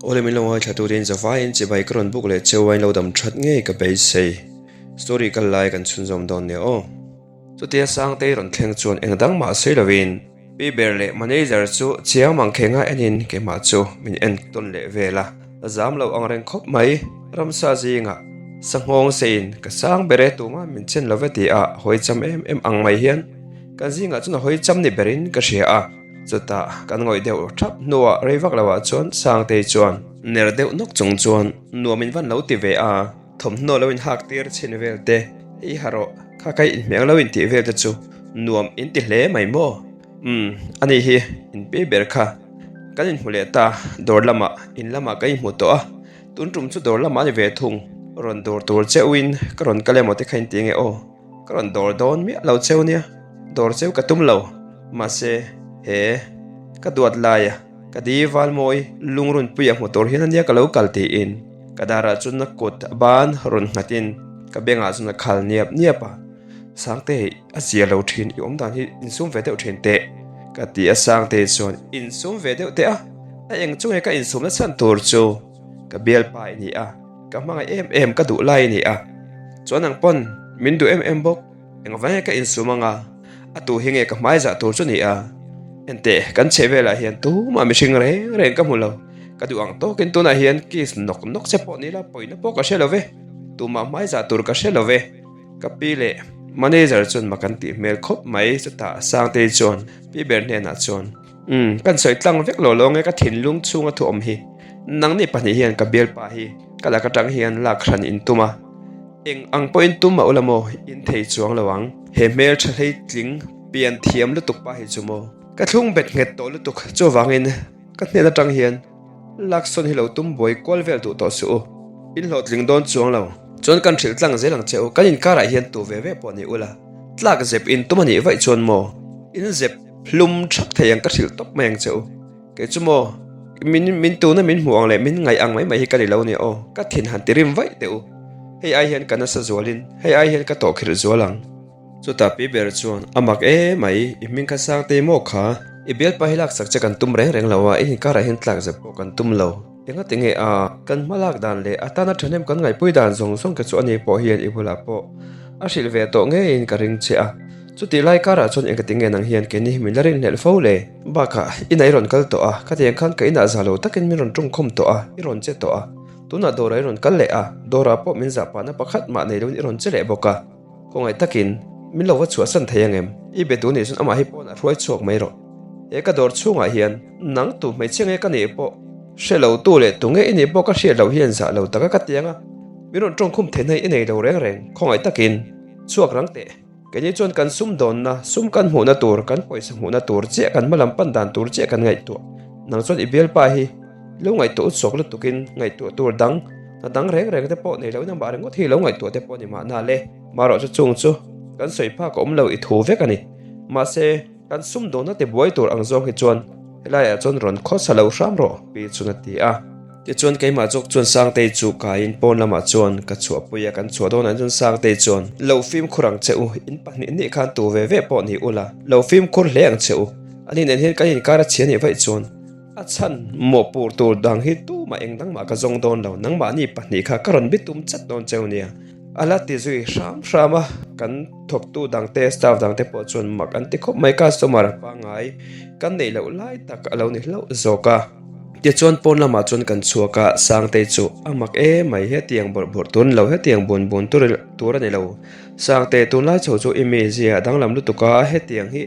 Awle min lo ngaithla turin zavaiin chibai ka rawn buk leh cheu a in lo dam that ngei ka beisei. Story kal lai kan chhunzawm dawn nia aw. Chutia Sangtei rawn thleng chuan eng dang mah sawi lovin Pi ber leh manager chu chiang mang khenga enin keimah chu min en tawn leh vel a, ka zam lo ang reng khawp mai. Ramsa zingah sanghawng seiin ka sang ber e tumah min chen lo ve tih a hawi cham em em ang mai hian kan zingah chuan a hawi cham ni berin ka hria a. Chutah kan ngawih deuh thap hnuah rei vak loah chuan Sangtei chuan ner deuh nawk chung chuan nuam in van lo ti ve a. Thawmhnaw lo inhak tir chhin vel te, i ha rawh, kha kai inhmeng lo intih vel te chu nuam in ti hle mai maw? Umm, ani hi inpi ber kha. Kan inhmu leh ta, dawr lamah, in lamah ka inhmu tawh a, tun tum chu dawr lamah a ni ve thung. Rawn dawr tur cheuhin ka rawn kal emaw te kha inti nge aw? Ka rawn dawr dawn miah lo cheu nia, dawr cheu ka tum lo. Mahse, he ka duat laia ka di Valmawi lungrunpuia hmu tur hian ania ka lo kal tiin ka darah chuan a kut a ban rawn nghatin ka bengah chuan a khal niap niap a. Sangte, a zia lo thin, i awm dan hi insum ve deuh thin teh ka ti a. Sangte chuan insum ve deuh teh a, a eng chu nge ka insumna chhan tur chu ka bialpa i ni a. Ka hmangaih em em ka duh lai a ni a, chuan ang pawn min duh em em bawk. Engvang nge ka insum anga a tu hi nge ka hmai zah tur chu ni a? Enteh, kan chheh velah hian tumah mihring reng reng ka hmu lo. Ka duh ang tawkin tunah hian kiss nawk nawk che pawh ni la pawina pawh ka hre lo ve. Tumah hmai zah tur ka hre lo ve. Ka pi leh manager chuan mak an tih hmel khawp mai. Chutah Sangtei chuan pi ber hnenah chuan, Umm, kan sawi tlang vek lo lo nge ka thinlung chhunga thu awm hi. Nangni pahnih hian ka bialpa hi ka lak atang hian lak hran in tum a, eng ang pawhin tum mah ula maw in thei chuang lo ang. He hmel tha hlei tling pian thiam lutuk pa hi chu maw ka thlung bet nghet tawh lutuk chuvangin ka hnen atang hian lak sawn hi lo tum buai kual vel duh tawh suh u, in hlawhtling dawn chuang lo. Chuan kan hrilh tlang zel ang che u, kan inkarah hian tu ve ve pawh ni ula tlak zep in tum a nih vaih chuan maw in zep hlum thak thei ang ka hrilh tawp mai ang che u. Kei chu maw, min min tuna min hmuh ang leh min ngaih ang mai mai hi ka ni lo nia aw, ka thin han ti rim vaih teh u. Hei ai hian ka nasa zualin, hei ai hian ka tawh khirh zual ang. Chutah pi ber chuan, A mak e mai, i hming kha sang tei maw kha? I bialpa hi laksak che kan tum reng reng lo a, i inkarah hian tlak zep pawh kan tum lo. Enga ti nge a, kan hma lak dan leh a tana thahnem kan ngaihpui dan zawng zawng te chu ani pawh hian i bulah pawh a hrilh ve tawh ngeiin ka ring che a. Chutih lai karah chuan engati nge nang hian keini hi min la rinhlelh fo le? Bakah, inah i rawn kal tawh a, khatiang khan ka inah za lo takin min rawn tawngkhawm tawh a, i rawn che tawh a. Tunah dawrah i rawn kal leh a, dawrah pawh min zah pahna pakhat mah nei loin i rawn che leh bawk a. Khawngaih takin, min lo va chhuahsan thei angem? I be tu nih chuan amah hi pawn a hruai chhuak mai rawh. He ka dawr chhungah hian nang tu hmeichhia nge ka nih pawh hre lo tu leh tu nge i nih pawh ka hriat loh hian zah lo taka ka tiang a, min rawn tawngkhum theihna hi i nei lo reng reng. Khawngaih takin, chhuak rang teh. Keini chuan kan sum dawnna, sum kan hmuhna tur, kan pawisa hmuhna tur chiah kan hmalam pan dan tur chiah kan ngaihtuah. Nang chuan i bialpa hi lo ngaihtuah ut sawk lutukin ngaihtuah tur dang, hna dang reng reng te pawh nei loin amah ringawt hi lo ngaihtuah te pawh a ni mahna le. Marawh chu chung chu kan sawi phak a awm lo i thu vek a ni. Mahse, kan sum dawnna ti buai tur ang zawng hi chuan helaiah chuan rawn khawsa lo hram rawh, pi chuan a ti a. Tichuan keimah zawk chuan Sangtei chu kaiin pawn lamah chuan ka chhuahpui a, kan chhuah dawnah chuan Sangtei chuan, Lo fimkhur ang che u, in pahnih nih khan tu ve ve pawh ni ula, lo fimkhur hle ang che u. Ani nen hian kan inkar a chhia nih vaih chuan a chhan mawhpur tur dang hi tumah eng dang mah ka zawng dawn lo, nangmahni pahnih kha ka rawn bitum chat dawn cheu nia. A la ti zui hram hram a, kan thawktu dangte, staff dangte pawh chuan mak an ti khawp mai, customer pangngai kan neih loh lai tak a lo ni hlauh zawk a. Tichuan pawn lamah chuan kan chhuak a, Sangtei chu a mak e mai, hetiang bawrh bawrh tur a ni lo, hetiang bun bun tur tur a ni lo. Sangte, tunlai chho chu i mizia a danglam lutuk a, hetiang hi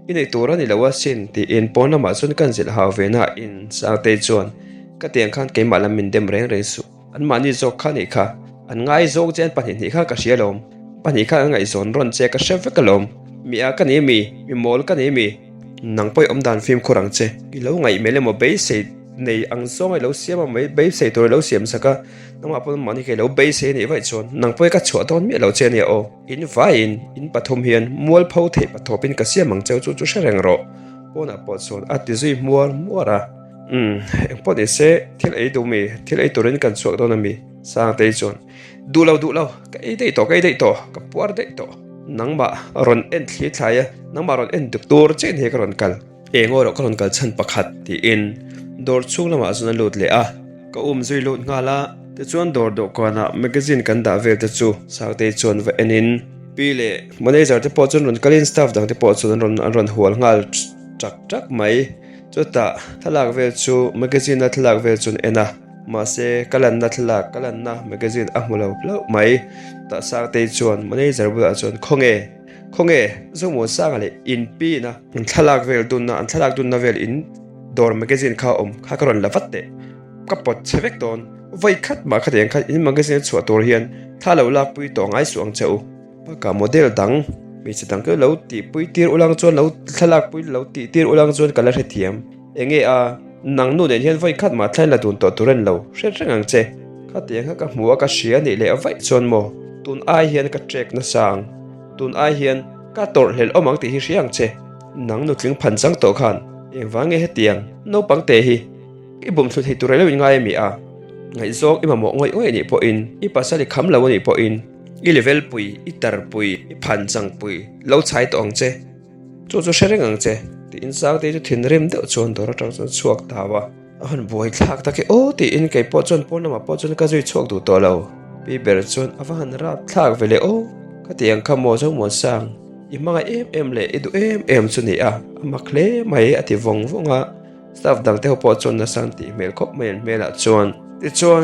i neih tur a ni lo asin tiin pawn lamah chuan kan zilh hau ve na in Sangtei chuan ka tiang khan keimah lam min dem reng reng suh, anmahni zawk kha nih kha, an ngaizawng che an pahnih hnih kha ka hria alawm, pahnih khan an ngaihzawn rawn che ka hre vek alawm, mi a ka ni mi, mi mawl ka ni mi. Nang pawh i awm dan fimkhur ang che. I lo ngaih hmel emaw beisei nei ang zawng a i lo siam a mai, beisei tur i lo siam sak a, nangmah pawn mahni kha i lo beisei a nih vaih chuan nang pawh i ka chhuah dawn miah lo che ania aw. In vaiin in pathum hian mualpho theih pathawpin ka siam ang cheu chu chu hre reng rawh. Pawnah pawh chuan a ti zui hmuar hmuar a. Umm, engpawh ni se thil ei duh mi, thil ei turin kan chhuak dawn a mi? Sangtei chuan. Duh lo, duh lo, ka ei daih tawh, ka ei daih tawh, ka puar daih tawh. Nangmah rawn en thli thlai a, nangmah rawn en duk tur chiah hi ka rawn kal. Eng aw erawh ka rawn kal chhan pakhat tiin dawr chhung lamah chuan a lut leh a. Ka um zui lut nghal a, tichuan dawr dawhkanah magazine kan dah vel te chu Sangtei chuan va en in pi leh manager te pawh chuan rawn kalin staff dang te pawh chuan an rawn an rawn hual nghal ṭak ṭak mai. Chutah thlalak vel chu magazine a thlalak vel chu an en a, mahse ka lanna thlalak ka lanna magazine a hmu lo hlauh mai. Tah Sangtei chuan manager bulah chuan khawnge khawnge Zomuansanga leh inpina an thlalak vel dunna an thlalak dunna vel in Dawr magazine kha awm kha ka rawn la vat teh. Ka pawt chhe vek dawn. Vawi khat mah khatiang khan in magazine a chhuah tur hian thla lo lakpui tawh ngai suh ang che u. Bakah model dang hmeichhe dang chu lo tihpui tir ulang chuan lo thla lakpui lo tih tir ulang chuan ka la hrethiam. Enge a, nang nu nen hian vawi khat mah thla in la dun tawh tur a ni lo, hret reng ang che. Khatiang kha ka hmu a ka hria nih leh vaih chuan maw tun ai hian ka trek nasa ang. Tun ai hian ka tawrh hlelh awm ang tih hi hria ang che. Nang nutling phan chang tawh khan engvang nge hetiang naupang te hi i bum thlu thei tur rei lo in ngai a mi a? Ngaihzawng i mamawh ngawih ngawih anih pawhin, i pasal i kham lo anih pawhin i level pui, i tar pui, i phan chang pui lo chhai tawh ang che. Chu chu hre reng ang che tiin Sangtei chu thinrim deuh chuan dawr atang chuan chhuak tau a. A han buai thlak tak e aw tiin kei pawh chuan pawn lamah pawh chuan ka zui chhuak duh tawh lo. Pi ber chuan a va han rap thlak ve leh aw ka ti ang kha maw Zomuansang i hmangaih em em leh i duh em em chu ni a, a mak hle mai a ti vawng vawng a. Staff dang te ho pawh chuan nasa an tih hmel khawp mai an hmelah chuan. Tichuan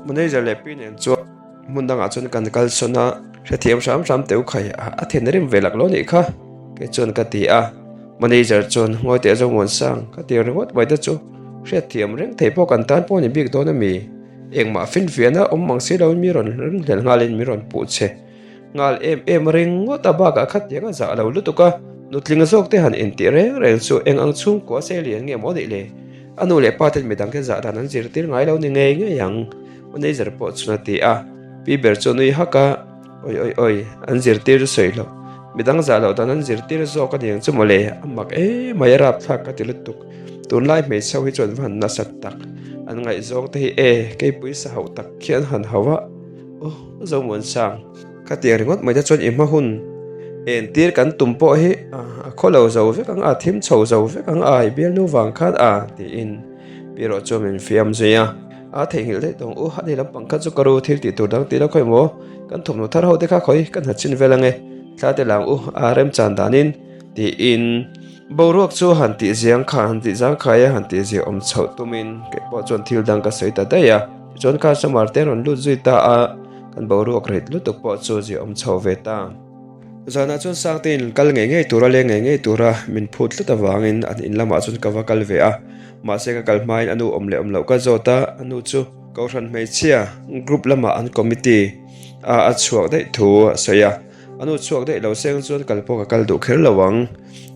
manager leh pi nen chuan hmun dangah chuan kan kal sawn a, hrethiam hram hram teu khai a, a thinrim ve lak lo nih kha kei chuan ka ti a. Manager chuan ngawi teh Zomuansang ka ti ringawt mai te chu hriatthiam reng thei pawh kan tan pawh a ni bik dawn a mi? Engmah finfiahna awm mang si loin mi rawn ringhlel nghalin mi rawn puh che nghal em em ringawt a bakah khatiang a zah lo lutuk a, nutling zawk te han intih reng reng chu eng ang chhungkua sei lian nge maw nih le? A nu leh pa ten midang te zah dan an zirtir ngai lo ni ngei ngei ang manager pawh chuan a ti a, pi ber chu a nui hak a. Oi oi oi, an zirtir chu sawi loh. Midang zah loh dan an zirtir zawk a niang chu mawle, a mak emai a rapthlak ka ti lutuk. Tunlai hmeichhe ho hi chuan va han nasat tak. An ngaihzawng te hi e, keipui sa hauh tak khi an han hauh a. Aw, Zomuansang. Khatiang ringawt mai te chuan i hma hun entir kan tum pawh hi a khaw lo zo vek ang a, thim chho zo vek ang a, i bialnu vang khan a, tiin pi erawh chuan min fiam zui a. A theihnghilh daih tawng u, a ni lampang kha chu ka ru thil tih tur dang tih lo khawi maw? Kan thawmhnaw thar ho te kha khawi kan hna chin vel ange, thla te lang u a remchan danin tiin boruak chu han tih ziang kha han tih zang khai a han tih zia awm chhoh tumin kei pawh chuan thil dang ka sawi ta daih a, tichuan customer te an rawn lut zui ta a, kan boruak rit lutuk pawh chu zia awm chho ve ta. Zanah chuan Sangtein kal ngei ngei tura leng ngei ngei tura min phut tlat avangin an in lamah chuan ka va kal ve a, mahse ka kal hmain a nu awm leh awm loh ka zawt a, a nu chu Kohhran hmeichhia group lamah an committee a a chhuak daih thu a sawi a, a nu chhuak daih lo seng chuan kal pawh ka kal duh kher lo ang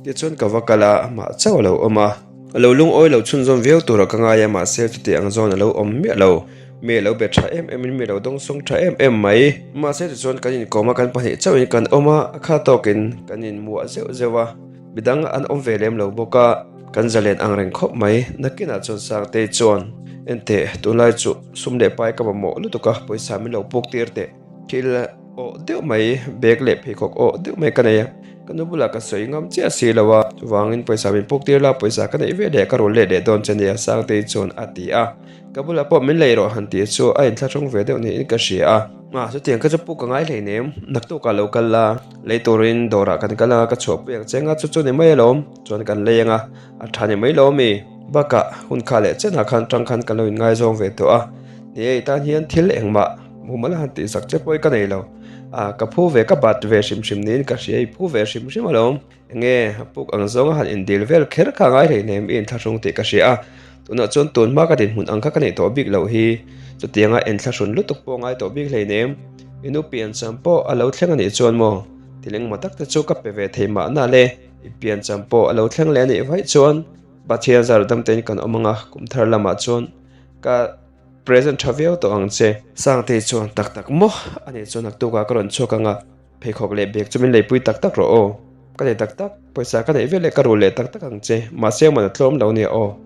tichuan ka va kal a, amah chauh a lo awm a. A lo lungawi lo chhunzawm viau turah ka ngai a, mahse chuti ang zawn a lo awm miah lo. Mi a lo be tha em em in mi a lo dawngsawng tha em em mai. Mahse tichuan kan inkawm a, kan pahnih chauhin kan awm a, a kha tawkin kan inmuah zeuh zeuh a, midang an awm ve lem lo bawk a, kan zalen ang reng khawp mai. Nakinah chuan Sangtei chuan, Enteh, tunlai chu sum leh pai ka mamawh lutuk a, pawisa min lo puk tir teh. Thil awh deuh mai, bag leh pheikhawk awh deuh mai ka nei a, ka nu bulah ka sawi ngam chiah si lo a, chuvangin pawisa min puk tir la, pawisa ka neih ve leh ka rawn let leh dawn che nia Sangtei chuan a ti a. Ka bulah pawh min lei rawh han tih chu a inthlahrung ve deuh niin ka hria a. Ah, chutiang kha chu puk ka ngai hleinem, naktukah lo kal la, lei turin dawrah kan kal anga ka chhuahpui ang che anga chu chu ni mai alawm, chuan kan lei anga a tha ni mai lo ami? Bakah, hun kha leh chenah khan tang khan ka lo inngaizawng ve tawh a, ni e i tan hian thil engmah mumal han tihsak che pawh i ka nei lo, ah ka phu ve ka bat ve hrim hrim niin ka hria i phu ve hrim hrim alawm. Enge a puk ang zawnga han indil vel kher kha ngai hleinem i inthlahrung tih ka hria a, tunah chuan tun hma ka dinhmun ang kha ka neih tawh bik loh hi, chutianga inthlahrun lutuk pawh ngai tawh bik hleinem, i nu piancham pawh a lo thleng a nih chuan maw? Thil engmaw tak te chu ka pe ve thei mahna le, i piancham pawh a lo thleng leh a nih vaih chuan Pathian zar damtein kan awm ang a, kum thar lamah chuan ka present tha viau tawh ang che. Sangtei chuan tak tak maw? A nih chuan naktukah ka rawn chhuak ang a. Pheikhawk leh bag chu min leipui tak tak rawh aw. Ka nei tak tak, pawisa ka neih vel leh ka rul leh tak tak ang che, mahse man a tlawm lo nia aw.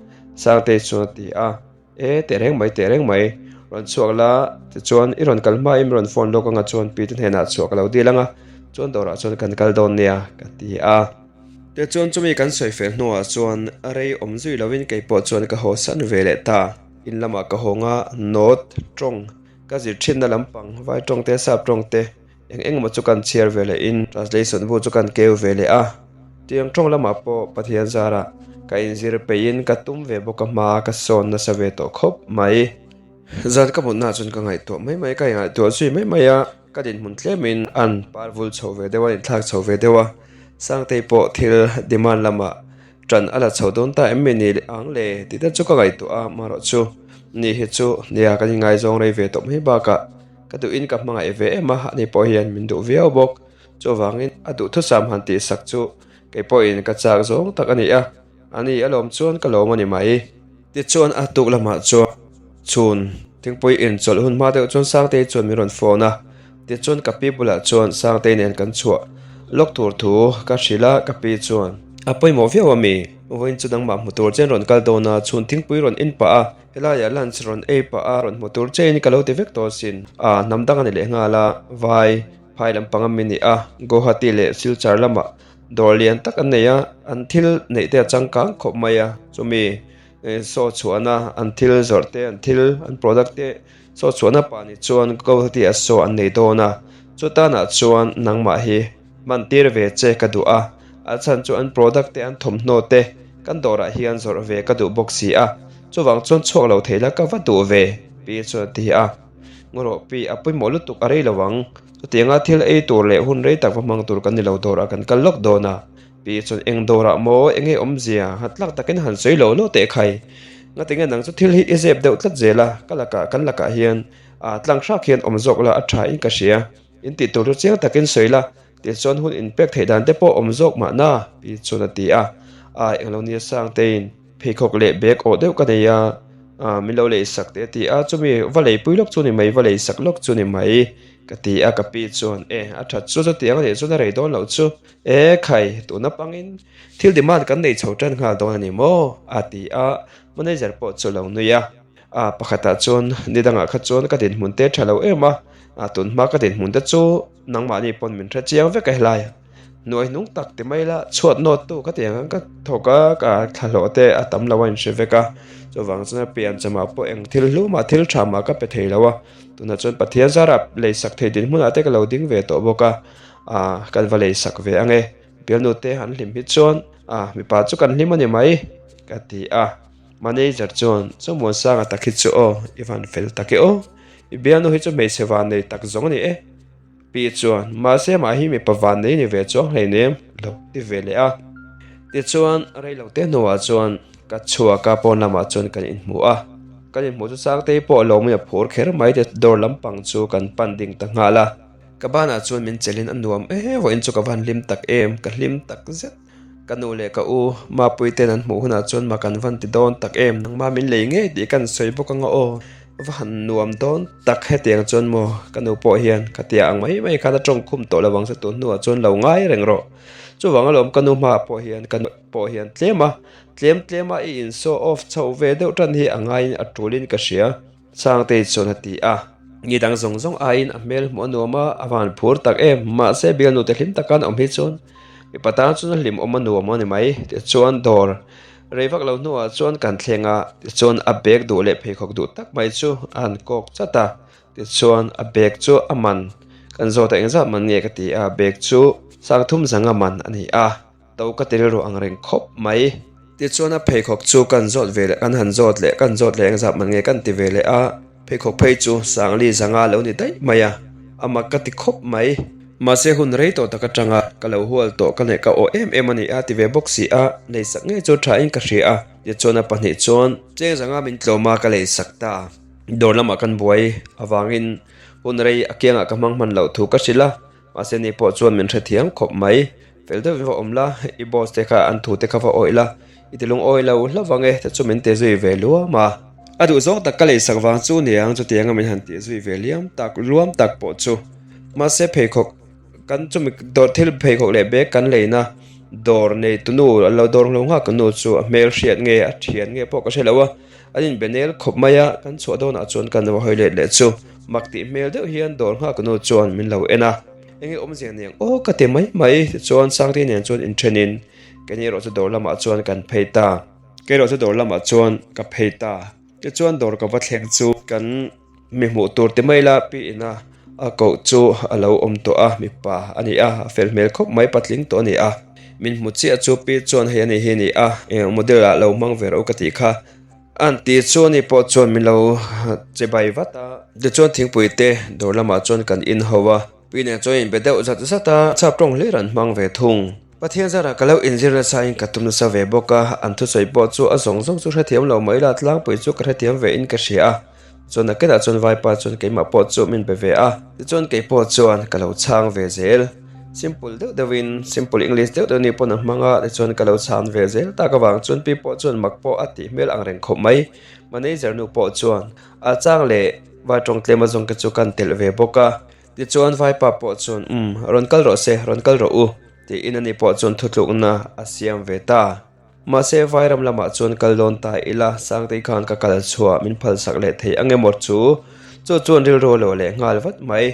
Sangtei chuan a ti a, E, teh reng mai, teh reng mai, rawn chhuak la, tichuan i rawn kal hmain min rawn phone lawk anga chuan pi te hnenah chhuah ka lo dil anga, chuan dawrah chuan kan kal dawn nia, ka ti a. Tichuan chumi kan sawi fel hnuah chuan rei awm zui lovin keipawh chuan ka haw san ve leh ta. In lamah ka hawng a, note, tawng, ka zir thinna lampang, vai tawng te, sap tawng te, eng eng emaw chu kan chhiar ve leh in translation bu chu kan keu ve leh a. Tiang tawng lamah pawh Pathian zarah ka inzir peihin ka tum ve bawk a hma ka sawn nasa ve tawh khawp mai. Zan ka mutnaah chuan ka ngaihtuah mai mai, ka ingaihtuah zui mai mai a, ka dinhmun tlemin an par vul chho ve deuh a, an inthlak chho ve deuh a, Sangtei pawh thil demand lamah ṭan a la chho dawn ta em mi ni ang le tih te chu ka ngaihtuah a, marawh chu ni hi chu nia kan inngaizawng rei ve tawh mai bakah ka duhin ka hmangaih ve em a, ani pawh hian min duh viau bawk. Chuvangin a duhthusam han tihsak chu kei pawhin ka chak zawng tak a ni a, ani a lawm chuan ka lawm a ni mai. Tichuan a tuk lamah chuan chhun thingpui inchawlh hun hma deuh chuan Sangtei chuan min rawn phone a, tichuan ka pi bulah chuan Sangtei nen kan chhuah lawk tur thu ka hrilh a, ka pi chuan a pawimawh viau a mi, vawiin chu nangmah hmu tur chen rawn kal dawn a, chhun thingpui rawn in pah a, helaiah lunch rawn ei pah a, rawn hmu tur chein ka lo ti vek tawh asin, a hnam dang a ni leh nghal a, vai. Phai lampang a mi ni a, Guwahati leh Silchar lamah dawr lian tak an nei a, an thil neih te a changkang khawp mai a, chumi saw chhuahna an thil zawrh te an thil an product te saw chhuahna pah ni chuan Guwahati ah saw an nei dawn a, chutanah chuan nangmah hi hman tir ve che ka duh a, a chhan chu an product te an thawmhnaw te kan dawrah hian zawrh ve ka duh bawk si a, chuvang chuan chhuak lo thei la ka va duh ve pi chuan a ti a. Ngawrawh pi a pawimawh lutuk a rei lo ang. Chutianga thil ei tur leh hun rei tak va hmang tur kan ni lo dawrah kan kal lawk dawn a. Pi chuan eng dawrah maw eng nge awmzia hat tlak takin han sawi lo lo teh khai. Ngatinge nang chu thil hi i zep deuh tlat zel a, ka lakah kan lakah hian aa tlang hrak hian awm zawk la a tha in ka hria. In tih tur chu chiang takin sawi la, tichuan hun inpek theih dan te pawh awm zawk mahna pi chuan a ti a. Aa englo nia Sangtein. Pheikhawk leh bag awh deuh ka nei a, ah min lo lei sak teh a ti a, chumi va leipui lawk chu ni mai, va lei sak lawk chu ni mai ka ti a, ka pi chuan e a that chu chutiang a nih chuan a rei dawn loh chu, e khai tuna pangin thil demand kan nei chho tan nghal dawn a ni maw a ti a, manager pawh chu a lo nui a, ah pakhatah chuan ni dangah kha chuan ka dinhmun te tha lo em a, ah tunhma ka dinhmun te chu nangmahni pawn min hre chiang vek a helai. Hnuai hnung tak ti mai la, chhuat nawt tu ka ti ang ka thawk a, ka thla hlawh te a tam lo a inhre vek a, chuvang chuan a pian chamah pawh eng thil hlu mah thil tha mah ka pe thei lo a, tunah chuan Pathian zara lei sak thei din hmunah te ka lo ding ve tawh bawk a, ah kan va lei sak ve ang e, bialnu te han hlim hi chuan ah mipa chu kan hlim a ni mai ka ti a, manager chuan Chawmuansanga tak hi chu aw i van fel tak e aw, i bialnu hi chu hmeichhe van nei tak zawng a ni e. Pi chuan, Mahse amah hi mipa van nei ni ve chuang hleinem, lo ti ve leh a. Tichuan, reilote hnuah chuan ka chhuak a, pawn lamah chuan kan inhmu a. Kan inhmuh chu Sangtei pawh a lawmin a phur kher mai te dawr lampang chu kan pan ding ta nghal a. Ka banah chuan min chelhin a nuam e, vawiin chu ka va han hlim tak em, ka hlim tak zet. Ka nu leh ka u Mapui ten an hmuh hunah chuan mak an van ti dawn tak em, nangmah min lei ngei tih kan sawi bawk anga aw, va han nuam dawn tak hetiang chuan maw ka nu pawh hian khatia ang mai mai khan a tawng khum tawh lo ang che tun hnuah chuan lo ngai reng rawh. Chuvang alawm ka nu hmaah pawh hian ka nu pawh hian tlem a, tlem tlem a i in show off chhoh ve deuh tan hi a ngaiin a tulin ka hria. Sangtei chuan a ti a. Ni dang zawng zawng aiin a hmel hmuh a nuam a, a van phur tak em. Mahse bialnu te hlim taka an awm hi chuan mipa tan chuan a hlim awm a nuam a ni mai. Tichuan dawr rei vak lo hnuah chuan kan thleng a, tichuan a bag duh leh pheikhawk duh tak mai chu a han kawk chat a. Tichuan a bag chu a man kan zawt a engzat man nge ka ti a, bag chu Sangthum zanga man a ni a. To ka ti rilru ang reng khawp mai. Tichuan a pheikhawk chu kan zawt ve leh kan han zawt leh kan zawt leh engzat man nge kan ti ve leh a, pheikhawk phei chu Sangli zanga lo ni daih mai a, a mak ka ti khawp mai. Mahse hun rei tawh tak atanga ka lo hual tawh ka neih ka aw em em a ni a ti ve bawk si a, leisak ngei chu tha in ka hria a, tichuan a pahnih chuan cheng zanga min tlawm a ka leisak ta. Dawr lamah kan buai avangin hun rei a kiangah ka hmang hman loh thu ka hrilh a. Mahse ni pawh chuan min hrethiam khawp mai. Fel deuh in va awm la, i boss te kha an thu te kha va awih la, i ti lungawi lo hlauh vang e te chu min ti zui ve luam a. A duh zawng tak ka leisak vang chu niang chutianga min han tih zui ve liam tak luam tak pawh chu. Mahse pheikhawk kan chumi dawr thil pheikhawk leh bag kan leina dawr nei tunu a lo dawr lo nghak nu chu a hmel hriat nge a thian nge pawh ka hre lo a. An inbe nel khawp mai a, kan chhuah dawnah chuan kan va hawi let leh chu mak tih hmel deuh hian dawr nghak nu chuan min lo en a, enge awmzia nen aw ka ti mai mai tichuan Sangte nen chuan inthenin keini erawh chu dawr lamah chuan kan phei ta, kei erawh chu dawr lamah chuan ka phei ta. Tichuan dawr ka va thleng chu kan mi hmuh tur ti mai la pi ina a koh chu a lo awm tawh a, mipa a ni a, a fel hmel khawp mai patling tawh a ni a. Min hmu chiah chu pi chuan hei a ni hi a ni a, eng model ah lo hmang ve rawh u ka tih kha. An ti chu ani pawh chuan min lo che bai vat a. Tichuan thingpui te dawr lamah chuan kan in ho a. Pi nen chuan in be deuh zat zat a, chhap tawng hlir an hmang ve thung. Pathian zarah ka lo inzir nasa in ka tum nasa ve bawk a, an thusawi pawh chu a zawng zawng chu hrethiam lo mai la, tlangpui chu ka hrethiam ve in ka hria a. Chuan nakinah chuan vaipa chuan keimah pawh chu min be ve a, tichuan kei pawh chuan ka lo chhang ve zel. Simple deuh deuhin, simple English deuh deuh ni pawn a hmang a, tichuan ka lo chhan ve zel tak avang chuan pi pawh chuan mak pawh a tih hmel ang reng khawp mai. Manager nu pawh chuan a chang leh vai tawng tlem azawng te chu kan telh ve bawk a. Tichuan vaipa pawh chuan umm rawn kal rawh se, rawn kal rawh u tiin ani pawh chuan thutlukna a siam ve ta. Mahse Vairam lamah chuan kal dawn ta ila, Sangtei khan ka kal chhuah min phalsak leh thei ang emaw chu? Chu chuan rilru lo leh nghal vat mai.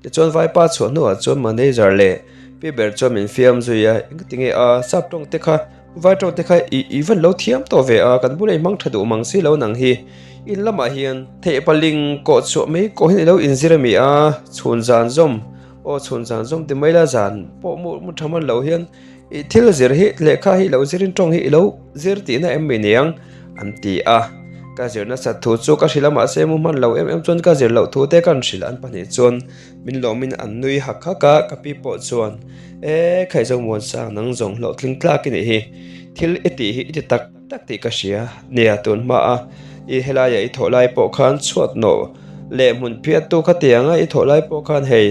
Tichuan Vaipa chhuah hnuah chuan manager leh pi ber chuan min fiam zui a, engtinge a sap tawng te kha Vai tawng te kha i i van lo thiam tawh ve a, kan bula i hmang tha duh mang si lo nang hi. In lamah hian theih paling kawh chhuah mai kawh hian i lo inzir a mi a, chhun zan zawm aw chhun zan zawm ti mai la zan pawh mu mu tha man lo hian I thil zir hi lehkha hi lo zirin tawng hi i lo zir tihna em mi niang? an ti a. Ka zir nasat thu chu ka hrilh a mahse mu hman lo em em chuan ka zir loh thu te kan hrilh an pahnih chuan min lawmin an nui hak hak a, ka pi pawh chuan E Khaizo Muansang nang zawng hlawhtling tlak i nih hi, thil i tih hi i ti tak tak tih ka hria nia tun hma a i helaia i thawh lai pawh khan chhuat nawh leh hmun phiat tu kha tianga i thawh lai pawh khan hei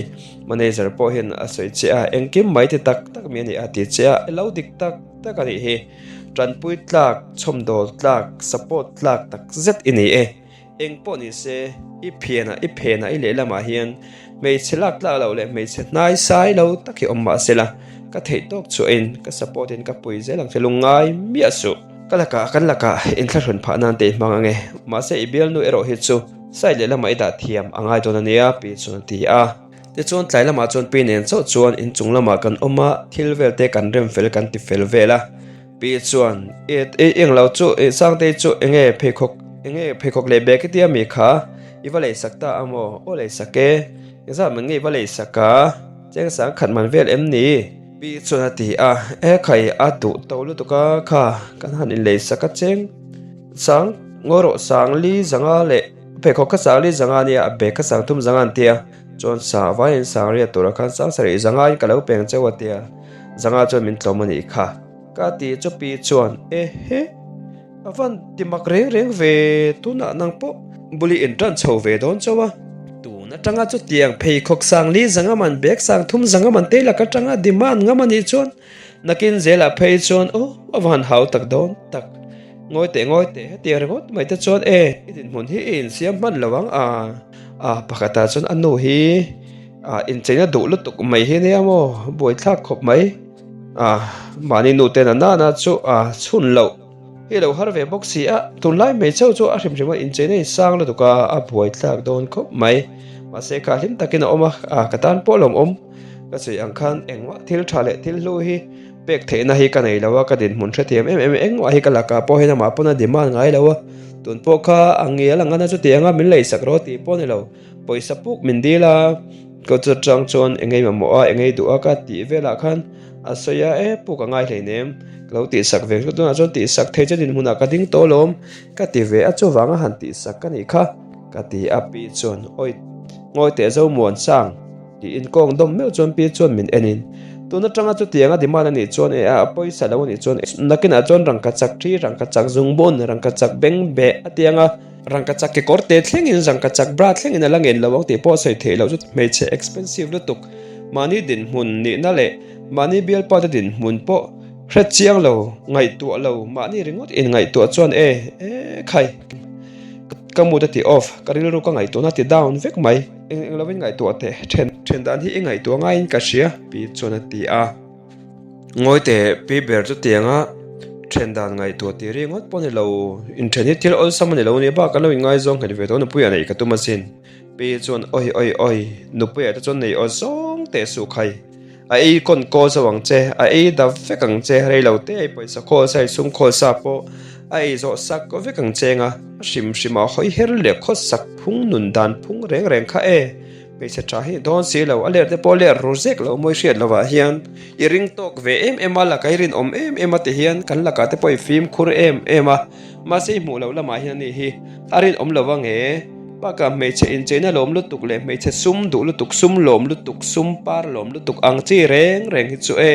Manager pawh hian a sawi che a, engkim mai ti tak tak mi a ni a ti che a, i lo dik tak tak a nih hi. Tanpui tlak, chhawmdawl tlak, support tlak tak zet i ni e. Eng pawh ni se, i phianah i phenah i lehlamah hian hmeichhe lak tlak loh leh hmeichhe hnai sai lo tak hi awm mah se la, ka theih tawk chhuahin ka support in ka pui zel ang che lungngai miah suh. Ka lakah kan lakah inthlahrun phah nan te i hmang ang e, mahse i bialnu erawh hi chu side lehlamah i dah thiam a ngai dawn a nia, pi chuan a ti a. Tichuan tlai lamah chuan pi nen chauh chuan inchung lamah kan awm a, thil vel te kan rem fel kan ti fel vel a. Pi chuan, I i englo chu i Sangtei chu enge pheikhawk enge pheikhawk leh bag hetia mi kha i va leisak ta a maw? Aw leisak e, engzat man nge i va leisak a? Cheng sang khat man vel em ni? Pi chuan a ti a, E khai a duh to lutuk a kha kan han inleisak a cheng sang ngaw rawh sang li zanga leh pheikhawk kha sang li zanga ania a bag kha sang thum zanga an tia chuan sang vaiin sang riat turah khan sang sarih zanga in ka lo peng cheu a tia zanga chuan min tlawm a nih kha ka ti chu pi chuan e he A van ti mak reng reng ve, tunah nang pawh buli in tan chho ve dawn chauh a. Tun atanga chutiang pheikhawk sang li zanga man bag sang thum zanga man te lak atanga demand ngam a nih chuan nakin zelah phei chuan aw a van hau tak dawn tak. Ngawi teh ngawi teh hetiang ringawt mai te chuan e i dinhmun hi i insiam hman lo ang a. A pakhatah chuan a nu hi a incheina duh lutuk mai hi nia maw buaithlak khawp mai. A mahni nu ten a nana chu a chhun loh. Hi lo har ve bawk si a, tunlai hmeichhe chu a hrim hrim a incheina in sang lutuk a, a buai thlak dawn khawp mai. Mahse kha hlim takin a awm a, a ka tan pawh lawm awm. Ka sawi ang khan engmah thil tha leh thil hlu hi pek theihna hi ka nei lo a, ka dinhmun hrethiam em em engmah hi ka lakah pawh hian amah pawn a demand ngai lo a, tun pawh kha a ngial ang a chutiang a min leisak rawh tih pawh a ni lo. Pawisa puk min dil a, ka chu atang chuan engei mamawh a, engei duh a ka tih velah khan a sawi a, e puk a ngai hleinem, ka lo tihsak ve hlut tunah chuan tihsak thei che dinhmunah ka ding tawh alawm ka ti ve a, chuvanga han tihsak ka nih kha ka ti a, pi chuan awi ngawi teh zo muan sang tiin kawng dawm meuh chuan pi chuan min en in tun atanga chutianga demand a nih chuan e a pawisa lo a nih chuan nakinah chuan rangka chak thi rangka chak zungbun rangka chak beng beh a ti ang a. Rangkachak kekawr te thlengin rangkachak bra thlengin a la ngen lo ang tih pawh a sawi theih loh chu hmeichhe expensive lutuk mahni dinhmun nihna leh mahni bialpa te dinhmun pawh hre chiang lo ngaihtuah lo mahni ringawt in ngaihtuah chuan e e khai ka mood a ti off ka rilru ka ngaihtuahna a ti down vek mai eng eng lovin ngaihtuah teh then then dan hi i ngaihtuah ngaiin ka hria pi chuan a ti a. Ngawi teh pi ber chu tianga then dan ngaihtuah tih ringawt pawh a ni lo, inthen hi thil awlsam a ni lo nia bak an lo inngaizawng nghet ve tawh nupui a neih ka tum asin. Pi chuan awi awi awi nupui ah te chuan nei aw zawng teh suh khai a ei kawn kaw zo ang che a ei da vek ang che rei lo te ei pawisa khawl sa ei sum khawl sa pawh. A ei zawh sak vek ang cheng a, a hrim hrim a hawi her leh khawsak phung nun dan phung reng reng kha e. Hmeichhe tha hi dawn si lo, a ler te pawh ler ru zek lo mawi hriat lovah hian i ring tawk ve em em a, laka i rinawm em em a ti hian kan lakah te pawh i fimkhur em em a, mahse i hmuh loh lamah hian a nih hi a rinawm lo ang e. Bakah hmeichhe incheina lawm lutuk leh hmeichhe sum duh lutuk, sum lawm lutuk, sum par lawm lutuk ang chi reng reng hi chu e.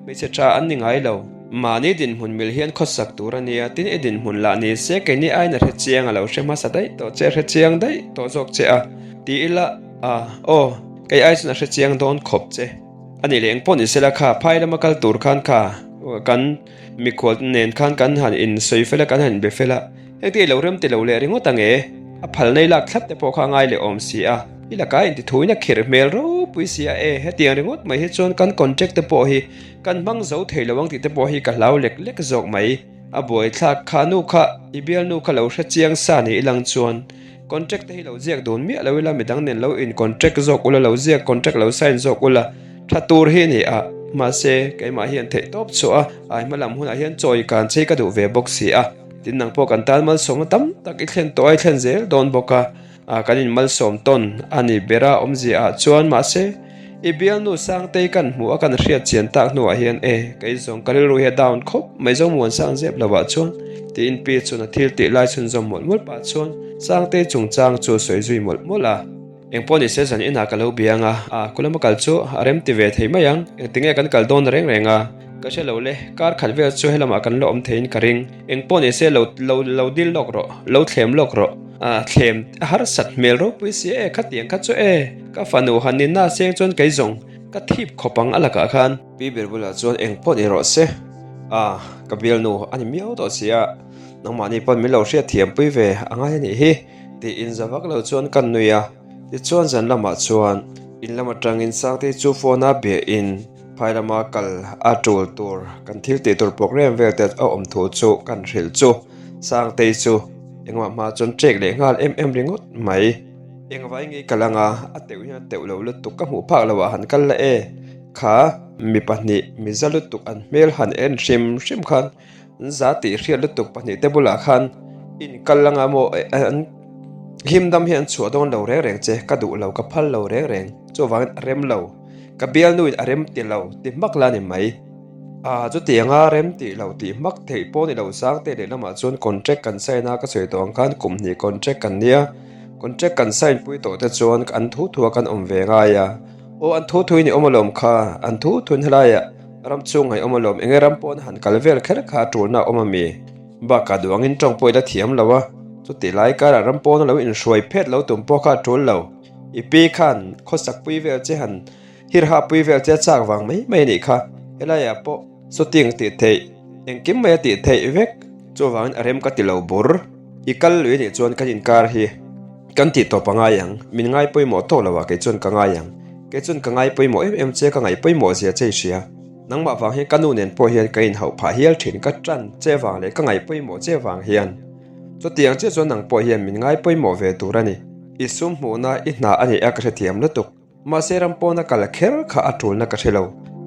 Hmeichhe tha an ni ngai lo. Mahni dinhmun mil hian khawsak tur a nia, tin i dinhmun lah ni se keini aiin a hre chiang a lo hre hmasa daih tawh che, a hre chiang daih tawh zawk che a, ti ila a, aw, kei ai chuan a hre chiang dawn khawp che. A nih leh engpawh ni sela kha phai lama kal tur khan kha kan mikhual nen khan kan han insawi fel a, kan han inbe fel a. Hengte i lo rem ti lo leh ringawt ang e, a phal nei lak thlap te pawh kha a ngai leh awm si a, i lakah intithuin a khirh hmel ropui si a e, hetiang ringawt mai hi chuan kan contract te pawh hi kan hmang zo thei lo ang tih te pawh hi ka hlau lek lek zawk mai. A buaithlak kha nu kha i bialnu kha lo hre chiang sa ni ilang chuan contract te hi lo ziak dun miah lo ila midang nen lo in contract zawk ula lo ziak contract lo sign zawk ula tha tur hi a ni a, mahse keimah hian theih tawp chhuah a, ai hma lam hunah hian chawi kan chei ka duh ve bawk si a. Tin nang pawh kan tan malsawmna tam tak i thlen tawh a, i thlen zel dawn bawk a, ah kan in malsawm tawn a ni ber a awmzia ah chuan mahse i bialnu Sangtei kan hmuh a kan hriat chian tak hnuah hian e kei zawng ka rilru hi a down khawp mai Zomuan sang zep lo ah chuan tiin pi chuan a thil tih lai chhunzawm mawlh mawlh pah chuan Sangtei chungchang chu a sawi zui mawlh mawlh a. Engpawh ni se zan inah ka lo biang a, a kulama kal chu a rem ti ve thei mai ang, engtinge kan kal dawn reng reng a, ka hre lo le, kar khat vel chu helamah kan la awm theiin ka ring, engpawh ni se lo lo lo dil lawk rawh, lo thlem lawk rawh, a thlem a harsat hmel ropui si e, khatiang kha chu e, ka fanu han ni na seng chuan kei zawng ka thip khawp ang a lakah khan. Pi ber bulah chuan engpawh ni rawh se, a ka bialnu a ni miau tawh si a, nangmahni pawn min lo hriatthiampui ve a ngai a nih hi. Tiin za vak lo chuan kan nui a, tichuan zan lamah chuan in lam atangin Sangtei chu phone a bia in phai lama kal a tul tur kan thil tih tur program vel te a awm thu chu kan hrilh chu Sangtei chu engmah hma chuan trek leh nghal em em ringawt mai. Engvai ngei kal anga a teuh hian a teuh lo lutuk ka hmuh phak lo ah han kal la e kha mi pahnih miza lutuk an hmel han en hrim hrim khan An za tih hriat lutuk pahnihte bulah khan inkal anga maw an him dam hi an chhuah dawn lo reng reng che ka duh lo ka phal lo reng reng chuvangin a rem lo ka bialnuin a rem ti lo ti hmak la ni mai ah chutianga rem tih lo tih hmak theih pawh ni lo Sangte lehlamah chuan contract kan sign a ka sawi tawh ang khan kum hnih contract kan nia contract kan sign pui tawh te chuan an thu thu a kan awm ve ngai a aw an thu thuin i awm alawm kha an thu thuin helaiah Ram chhung ngaih awm alawm, enge ram pawn han kal vel kher kha a tulna a awm a mi? Bakah duangin tawng pawh i la thiam lo a, chutih lai karah ram pawna lo inhruai phet lo tum pawh kha a tul lo. I pi khan khawsak pui vel che han hirha pui vel che a chak vang mai mai a nih kha, helaiah pawh shooting tih theih engkim mai a tih theih vek, chuvangin a rem ka ti lo bur. I kal lui a nih chuan kan inkar hi. Kan tih tawp a ngai ang, min ngai pawimawh tawk lo ah kei chuan ka ngai ang. Kei chuan ka ngai pawimawh em em che, ka ngaih pawimawh zia che i hria. Nangmah vang hian ka nu nen pawh hian ka inhauh phah hial thin, ka tan che vang leh ka ngaih pawimawh che vang hian. Chutiang chiah chuan nang pawh hian min ngai pawimawh ve tur a ni. I sum hmuhna i hna a ni a ka hrethiam lutuk. Mahse ram pawna kal kher kha a tulna ka hre lo.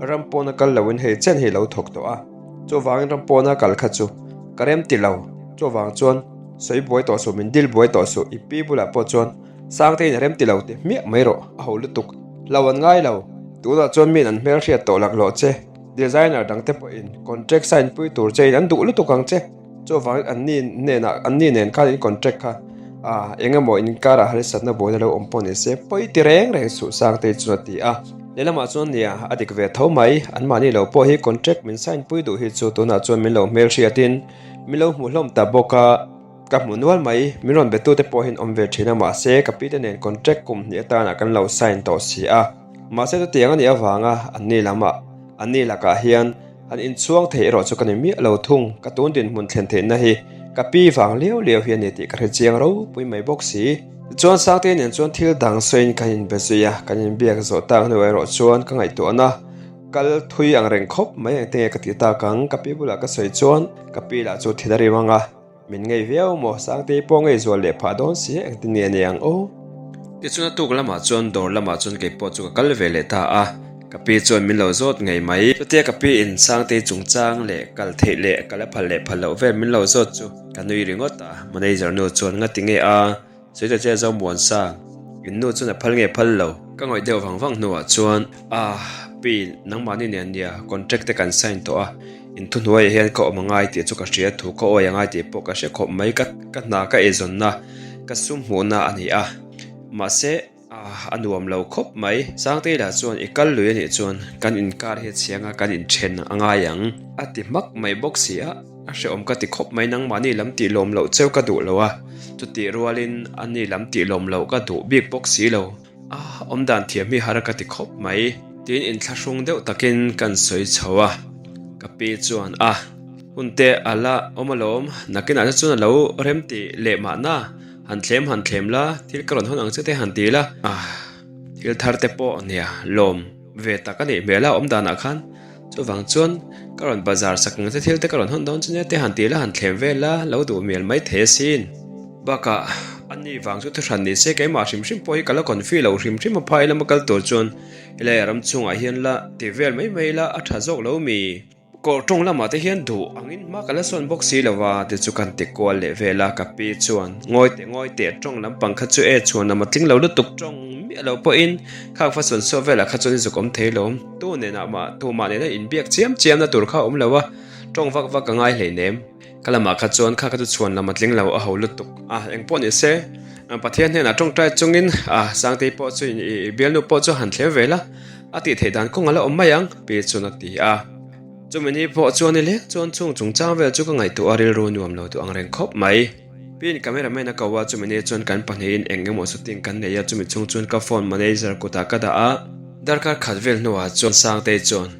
Ram pawna kal loin hei chen hi lo thawk tawh a. Chuvangin ram pawna kal kha chu ka rem ti lo. Chuvang chuan sawi buai tawh suh, min dil buai tawh suh, i pi bulah pawh chuan Sangtein a rem ti lo ti hmiah mai rawh, a ho lutuk. Lo an ngai lo. Tunah chuan miin an hmelhriat tawh laklawh che. Designer dangte pawhin contract sign pui tur chein an duh lutuk ang che. Chuvangin an ni hnenah an ni nen khan in contract kha ah eng emaw inkarah harsatna buaina lo awm pawh ni se pawi ti reng reng suh Sangtei chuan a ti a. Lehlamah chuan nia a dik ve tho mai, anmahni lo pawh hi contract min sign pui duh hi chu tunah chuan min lo hmelhriatin min lo hmu hlawm ta bawk a, ka hmu nual mai, min rawn betute pawh hian awm ve thin a mahse ka pite nen contract kum hnih atana kan lo sign tawh si a. Mahse chutiang a nih avanga anni lamah anni lakah hian An inchhuang thei erawh chu ka ni miah lo thung, ka tun dinhmun thlen theihna hi ka pi vang liau liau hi a ni tih ka hre chiang ropui mai bawk si. Tichuan Sangte nen chuan thil dang sawiin kan inbe zui a, kan inbiak zawh tak hnu erawh chuan ka ngaihtuahna kal thui ang reng khawp mai engtin nge ka tih tak ang, ka pi bulah ka sawi chuan ka pi lah chu thil a rim ang a. Min ngei viau maw? Sangtei pawh ngei zual leh phah dawn si a, engtin nge a ni ang aw? Tichuan a tuk lamah chuan dawr lamah chuan kei pawh chu ka kal ve leh ta a. Ka pi chuan min lo zawt ngei mai. Chutia ka pi in Sangtei chungchang leh kal theih leh kal a phal leh phal loh vel min lo zawt chu ka nui ringawt a. Manager nu chuan ngati nge a sawi ta che Zomuansang, in nu chuan a phal nge phal lo? Ka ngawih deuh vang vang hnuah chuan ah pi nangmahni nen nia contract te kan sign tawh a, in thuhnuaiah hian ka awm angai tih chu ka hria thu ka awi angai tih pawh ka hre khawp mai ka ka hna ka eizawnna ka sum hmuhna a ni a mahse Ah, a nuam lo khawp mai. Sangtei lah chuan i kal lui a nih chuan kan inkar hi a chhiang a, kan inthen a ngai ang. A ti hmak mai bawk si a, a hrehawm ka ti khawp mai nangmahni lam tih lawm loh cheu ka duh lo a, chutih rualin a ni lam tih lawm loh ka duh bik bawk si lo. Ah, awmdan thiam hi har ka ti khawp mai. Tiin inthlahrung deuh takin kan sawi chho a, ka pi chuan a. Hun te a la awm alawm, nakinah te chuan a lo rem tih leh mahna. Han thlem han thlem la, thil ka rawn hawn ang che te han ti la. Ah, thil thar te pawh nia, lawm ve tak a nih hmel a awm danah khan. Chuvang chuan ka rawn bazar sak ang che thil te ka rawn hawn dawn chu nia te han ti la, han thlem vel la, lo duh mial mai thei asin. Bakah, a ni vang chu thuhran ni se keimah hrim hrim pawh hi ka la confi lo hrim hrim a phai lama kal tur chuan helai ram chhungah hian la ti vel mai mai la a tha zawk lo mi. Kawr tawng lamah te hian duh angin hma ka la sawn bawk si lo va, ti chu kan ti kual leh vel a, ka pi chuan ngawi teh ngawi teh tawng lampang kha chu e chhuan lam a tling lo lutuk tawng miah lo pawhin khang fa sawn saw velah kha chuan i zuk awm thei lo, tu nenah mah tumah nena inbiak chiam chiam na tur kha a awm lo a, tawng vak vak ka ngai hleinem. Ka lamah kha chuan kha kha chu chhuan lam a tling lo a ho lutuk a, engpawh ni se Pathian hnenah tawngtai chungin a Sangtei pawh chu i bialnu pawh chu han thlem ve la, a tih theih dan kawng a la awm mai ang pi chuan a ti a. Chumi ni pawh chuan i leng chuan chung chungchang vel chu ka ngaihtuah a rilru nuam lo duh ang reng khawp mai. Piin cameraman a ko a, chumi ni chuan kan pahnihin eng emaw shooting kan nei a, chumi chhung chuan ka phone manager kutah ka dah a, darkar khat vel hnuah chuan Sangtei chuan,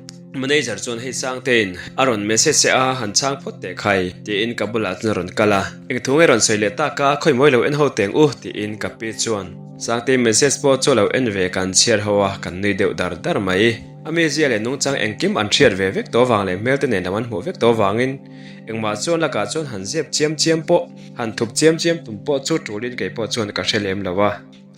Manager chuan hei Sangtein a rawn message che a, han chhang phawt teh khai, tiin ka bulah chuan a rawn kal a. Eng thu nge rawn sawi leh tak a, khawi mawi lo en ho teng u, tiin ka pi chuan Sangtei message pawh chu a lo en ve kan chhiar ho a, kan nui deuh dar dar mai. A mizia leh nungchang engkim an hriat ve vek tawh vang leh hmel te nen lam an hmuh vek tawh vangin engmah chuan lakah chuan han zep chiam chiam pawh, han thup chiam chiam tum pawh chu tulin kei pawh chuan ka hre lem lo a.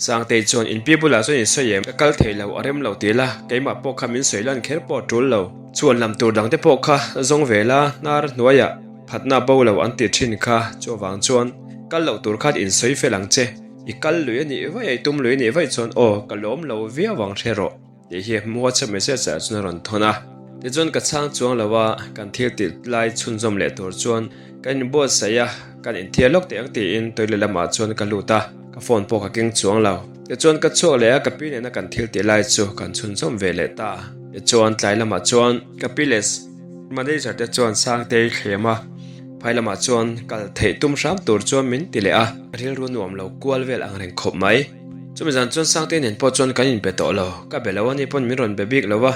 Sangtei chuan in pi bulah chuan in sawi em? Ka kal thei lo, a rem lo ti la, keimah pawh kha min sawi lan kher pawh a tul lo. Chuan lam tur dang te pawh kha zawng ve la, hnar hnuaiah phatna bo lo an ti thin kha, chuvang chuan kal loh tur khan in sawi fel ang che. I kal lui a nih vaih a, i tum lui a nih vaih chuan aw, ka lawm lo viau ang hre rawh. Tih hi WhatsApp message ah chuan a rawn thawn a. Tichuan ka chhang chuang lo a, kan thil tih lai chhunzawm leh tur chuan kan inbuatsaih a, kan inthiar lawk teh ang tiin toilet lamah chuan ka lut a, ka phone pawh ka keng chuang lo. Tichuan ka chhuak leh a, ka pi nena kan thil tih lai chu kan chhunzawm ve leh ta. Tichuan tlai lamah chuan ka pi leh manager te chuan Sangtei thlem a, phai lamah chuan kal theih tum hram tur chuan min ti leh a, rilru nuam lo kual vel ang reng khawp mai. Chumi zan chuan Sangte nen pawh chuan kan inbe tawh lo, ka be lo a ni pawn min rawn be bik lo a.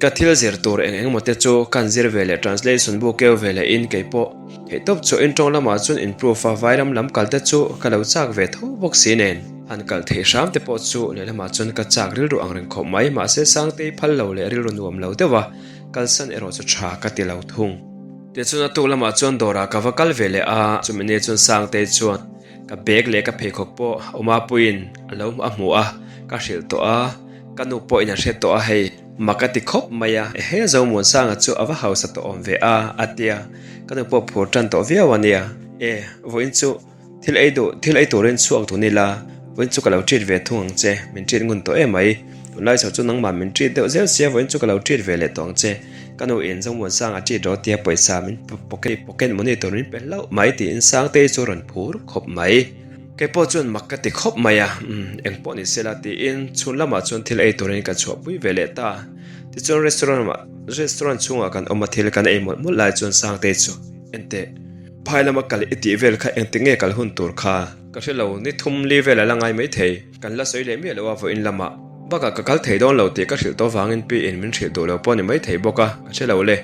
Ka thil zir tur eng eng emaw te chu kan zir ve leh translation bu keu ve leh in kei pawh theihtawp chu in tawng lamah chuan improve a vairam lam kal te chu ka lo chak ve tho bawk si nen han kal theih hram te pawh chu lehlamah chuan ka chak rilru ang reng khawp mai mahse Sangtei phal lo leh rilru nuam lo deuh a kalsan erawh chu tha ka ti lo thung. Tichuan a tuk lamah chuan dawrah ka va kal ve leh a, chumi ni chuan Sangtei chuan Ka bag leh ka pheikhawk pawh awma puiin a lo a hmu a, ka hrilh tawh a, ka nu pawhin a hre tawh a hei, mak a ti khawp mai a, ehe Zomuansanga chu a va hausa tawh awm ve a, a ti a, ka nu pawh phur tan tawh viau a nia. E, vawiin chu thil ei duh, thil ei turin chhuak dun ila, vawiin chu ka lo treat ve thung ang che, min treat ngun tawh em mai, tunlai chho chu nangmah min treat deuh zel sia, vawiin chu ka lo treat ve leh tawh ang che. Ka nu in Zomuansanga treat rawh tia pawisa min pocket pocket money tur min pe hlauh mai tiin Sangtei chu a rawn phur khawp mai. Kei pawh chuan mak ka ti khawp mai a, umm eng pawh ni sela tiin chhun lamah chuan thil ei turin ka chhuahpui ve leh ta. Tichuan restaurant ah restaurant chhungah kan awm a thil kan ei mawlh mawlh lai chuan Sangtei chu enteh phai lama kal i tih vel kha engti nge kal hun tur kha ka hre lo ni thum li vel a la ngai maithei. Kan la sawi leh miah lo a vawiin lamah. Bakah ka kal thei dawn lo tih ka hrilh tawh vangin pi in min hrilh duh lo pawh ni mai thei bawk a, ka hre lo le.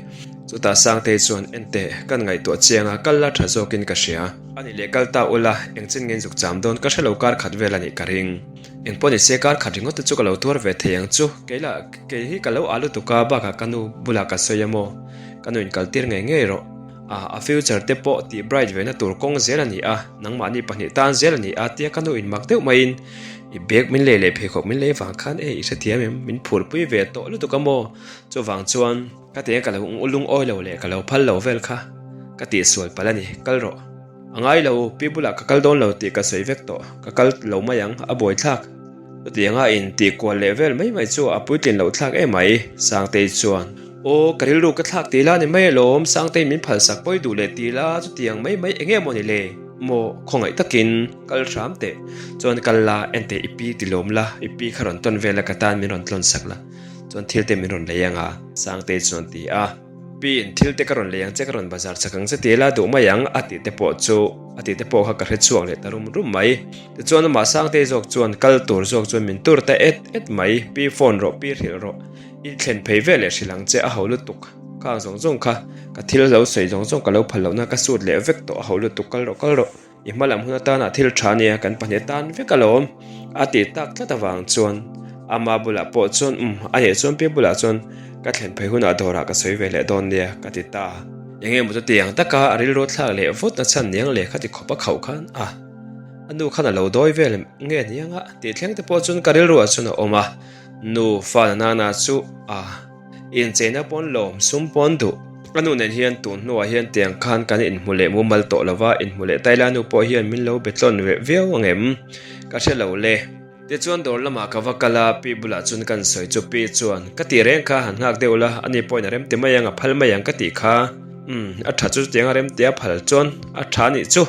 Chutah Sangtei chuan enteh kan ngaihtuah chiang a, kal la tha zawkin ka hria. A nih leh kal ta ula, eng chin nge zuk cham dawn ka hre lo kar khat vel a nih ka ring. Eng pawh ni se kar khat ringawt te chu ka lo tuar ve thei ang chu, kei lah kei hi ka lo ah lutuk a, bakah ka nu bulah ka sawi a maw? Ka nu in kal tir ngei ngei rawh. A future te pawh tih bright ve na tur kawng zel a ni a, nangmahni pahnih tan zel a ni a tia ka nu in mak deuh maiin i bag min lei leh pheikhawk min lei vang khan e i hrethiam em? Min phurpui ve tawh lutuk a maw? Chuvang chuan ka tiang ka lo lungawi lo leh ka lo phal lo vel kha ka tihsual palh a ni, kal rawh. A ngai lo, pi bulah ka kal dawn lo tih ka sawi vek tawh, ka kal lo mai ang, a buai thlak. Chutianga in tih kual leh vel mai mai chu a puitlin loh thlak em mai, Sangtei chuan. Aw, ka rilru ka thlak tih la ni mai alawm, Sangtei min phalsak pawi duh leh tih la, chutiang mai mai eng nge maw ni le? Maw, khawngaih takin kal hram teh. Chuan kal la, enteh i pi ti lawm la, i pi kha rawn tawn vel a ka tan min rawn tlawn sak la, chuan thil te min rawn lei ang a, Sangtei chuan a ti a. Pi in thil te ka rawn lei ang che, ka rawn bazar chak ang che ti ila duh mai ang a tih te pawh chu a tih te pawh kha ka hre chhuak leh ta rum rum mai. Tichuan amah Sangtei zawk chuan kal tur zawk chuan min tur ta et et mai, pi phone rawh, pi hrilh rawh, i thlen phei vel leh hrilh ang che a ho lutuk, khang zawng zawng kha ka thil lo sawi zawng zawng ka lo phal lohna ka sut leh vek tawh a ho lutuk kal rawh kal rawh. I hma lam hun atana thil tha nia kan pahnih atan vek alawm a tih tak tlat avang chuan ama bulah pawh chuan umm a nih chuan pi bulah chuan ka thlen phei hunah dawrah ka sawi ve leh dawn nia ka ti ta. Enge maw chuti ang taka a rilru thlak leh vawt na chhan niang leh khati khawp a khauh khan a a nu khan a lo dawi vel nge niang a tih thleng te pawh chuan ka rilru ah chuan a awm a nu fa na nana chu a Incheina pawn lawm, sum pawn duh. Ka nu nen hian tun hnuah hian tiang khan kan inhmu leh mumal tawh lo va, inhmu leh Taila nu pawh hian min lo be tlawn ve viau ang em? Ka hre lo le. Tichuan dawr lamah ka va kal a, pi bulah chuan kan sawi chu pi chuan, Ka tih reng kha han nghak deuh la, ani pawhin a remti mai ang, a phal mai ang ka tih kha. Umm, a tha chu chutiang a remti a phal chuan a tha anih chu.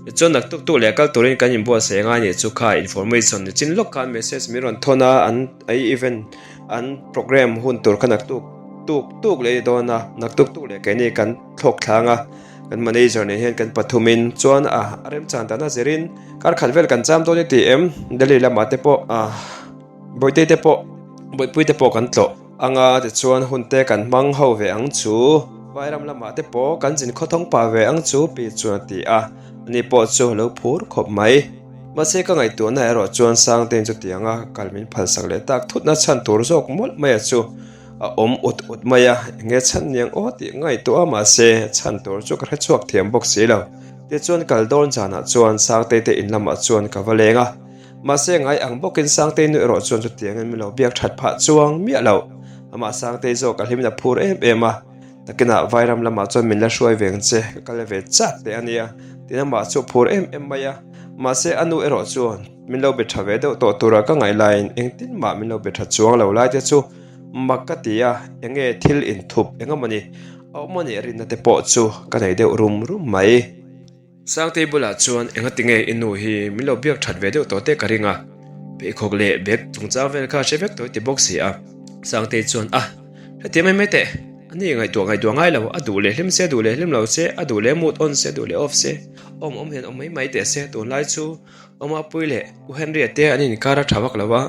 Tichuan naktuk tuk leh kal turin kan inbuatsaih angai anih chu kha information nichin lawk khan message min rawn thawn a, an event An program hun tur kha naktuk tuk tuk leh a ni dawn a, naktuk tuk leh keini kan thlawk thlang a, kan manager nen hian kan pathumin chuan a remchan dan a zirin kar khat vel kan cham dawn i ti em, Delhi lamah te pawh ah Bawihte te pawh Bawihpui te pawh kan tlawh anga tichuan hun te kan hmang ho ve ang chu, Vairam lamah te pawh kan zin khawthawng pah ve ang chu pi chuan a ti a, ani pawh chu a lo phur khawp mai. Mahse ka ngaihtuahna erawh chuan Sangtein chutianga kal min phalsak leh tak thutna chhan tur zawk mawlh maia chu a awm ut ut mai a, enge chhan niang aw tih ngaihtuah a mahse chhan tur chu ka hre chhuak thiam bawk si lo. Tichuan kal dawn zanah chuan Sangtei te in lamah chuan ka va leng a, mahse ngai ang bawkin Sangtei nu erawh chuan chutiangin min lo biak that phah chuang miah lo. Amah Sangtei zawk a hlimin a phur em em a. Takinah Vairam lamah chuan min la hruai ve ang che, ka kal ve chak teh a nia, tiin amah chu a phur em em mai a. Mahse a nu erawh chuan min lo be tha ve deuh tawh tura ka ngaih laiin engtin mah min lo be tha chuang lo lai te chu mak ka ti a, enge thil inthup eng emawni a awm a nih rinna te pawh chu ka nei deuh rum rum mai. Sangtei bulah chuan engati nge i nu hi min lo biak that ve deuh tawh te ka ring a, pheikhawk leh bag chungchang vel kha hre vek tawh i ti bawk si a. Sangtei chuan a, hetiang mai mai teh, a ni ngaihtuah ngaihtuah ngai lo, a duh leh hlim se, duh leh hlim lo se, a duh leh mood on se, duh leh off se, awm awm hian awm mai mai teh se, tunlai chu Awmapui leh U Henry-a te an inkar a tha vak lo a,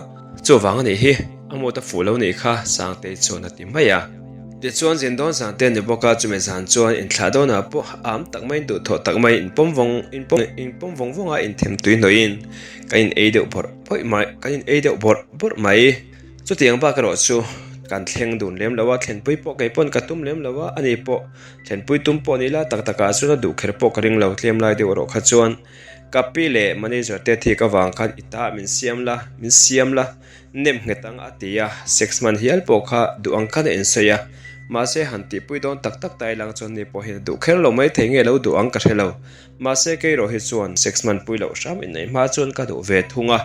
chuvang a nih hi, a mut a fuh lo nih kha Sangtei chuan a ti mai a. Tichuan zin dawn zan te a ni bawk a, chumi zan chuan inthlah dawnah pawh am tak maiin duhthawh tak mai inpawm vawng inpawm vawng vawng a inthem tui hnawhin kan in ei deuh bawrh bawrh mai kan in ei deuh bawrh bawrh mai. Chutiang bak erawh chu kan thleng dun lem lo a, thlenpui pawh kei pawn ka tum lem lo a, ani pawh thlenpui tum pawh ni la tak takah chuan a duh kher pawh ka ring lo tlem lai deuh erawh kha chuan. Ka pi leh manager te thik avang khan i ta min siam la, min siam la, nem nghet ang a ti a, sex man hial pawh kha duh ang khan a insawi a, mahse han tihpui dawn tak tak ta ilang chuan ni pawh hian a duh kher lo mai thei nge lo duh ang ka hre lo. Mahse kei erawh hi chuan sex man pui loh hram inneih hma chuan ka duh ve thung a,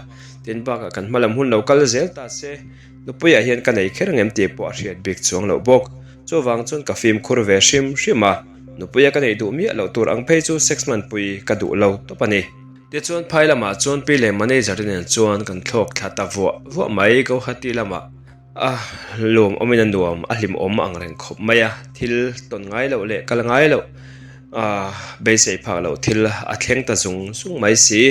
tin bakah kan hma lam hun lo kal zel ta se, nupuiah hian ka nei kher ngem tih pawh a hriat bik chuang loh bawk. Chuvang chuan ka fimkhur ve hrim hrim a. Nupuia ka neih duh miah loh tur ang phei chu sex hmanpui ka duh lo tawp a ni. Tichuan phai lamah chuan pi leh manager te nen chuan kan thlawk thla ta vuah vuah mai Guwahati lamah a lawm awmin a nuam a hlimawm ang reng khawp mai a, thil tawn ngai loh leh kal ngai loh ah beisei phak loh thil a thleng ta zung zung mai si.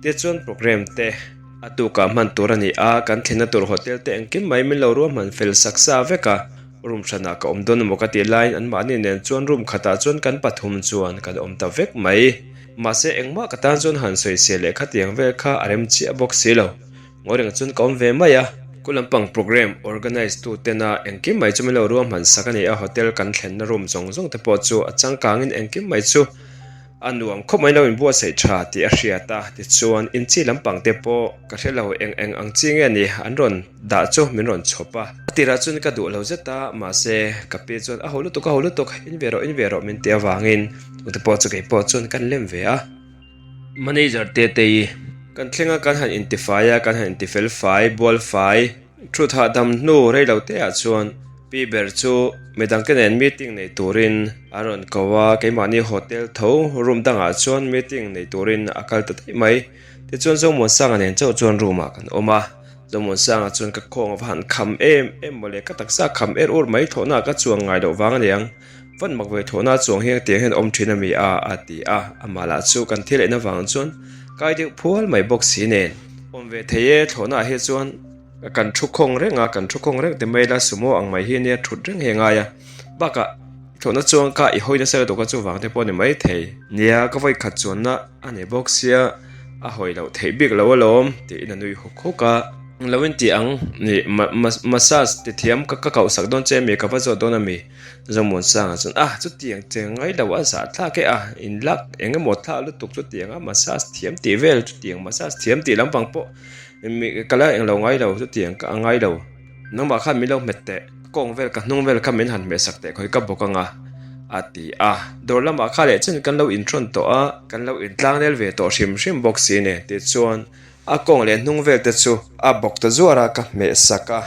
Tichuan program te a tukah hman tur a ni a, kan thlenna tur hotel te engkim mai min lo ruahman fel sak sa vek a. Room hranah ka awm dawn emaw ka tih laiin anmahni nen chuan room khatah chuan kan pathum chuan kan awm ta vek mai. Mahse engmah ka tan chuan han sawi se leh khatiang vel kha a rem chiah bawk si lo. Ngawi reng chuan ka awm ve mai a. Khu lampang programme organise tu tena engkim mai chu min lo ruahman sak a ni a, hotel kan thlenna room zawng zawng te pawh chu a changkangin engkim mai chu a nuam khawp mai lo inbuatsaih tha tih a hriat a, tichuan inchi lampang te pawh ka hre lo eng eng ang chi nge ni an rawn dah chu min rawn chhawp a. A tirah chuan ka duh lo zet a, mahse ka pi chuan a ho lutuk a ho lutuk in ve rawh in ve rawh min tih avangin tute pawh chu kei pawh chuan kan lem ve a. Manager Tetei, Kan thleng a kan han intifai a, kan han intifel fai, bual fai, thut hahdam hnu rei lo te ah chuan Pi ber chu midangte nen meeting nei turin a rawn ko a, keimahni hotel tho room dangah chuan meeting nei turin a kal ta daih mai. Tichuan Zomuansanga nen chauh chuan room ah kan awm a, Zomuansanga chuan ka khawng a va han kham em em mawle, ka taksa kham er ur mai thlawhna ah ka chuang ngai loh vang aniang. Van mak ve thawhna chuang hian tiang hian awm thin a mi a, a ti a. Amah lah chu kan thil eihna vang chuan kai deuh phual mai bawk si nen. Awm ve thei e, thlawhnaah hi chuan kan thu khawng reng a, kan thu khawng reng ti mai ila sumo ang mai hi nia thut reng hi a ngai a. Bakah thlawhna chuan ka i hawi nasa lutuk a chuvang te pawh a ni mai thei. Nia, ka vawi khat chuanna a ni bawk sia, a hawi loh theih bik lo alawm tiin a nui hawk hawk a. Lo in ti ang, nih massage ti thiam ka kauhsak dawn che mi, ka va zawt dawn a mi? Zomuansanga chuan a chutiang che ngai lo a zah thlak e a in lak eng emaw thlak lutuk chutiang a massage thiam tih vel chutiang massage thiam tih lampang pawh mi ka la englo ngai lo chutiang ka ngai lo nangmah khan min lo hmet teh kawng vel ka hnung vel kha min han hmeh sak teh khawi ka bawk anga a ti a dawr lamah kha leh chen kan lo inthawn tawh a kan lo intlangnel ve tawh hrim hrim bawk si nen tichuan A kawng leh hnung vel te chu a bawk ta zuar a, ka hmeh sak a.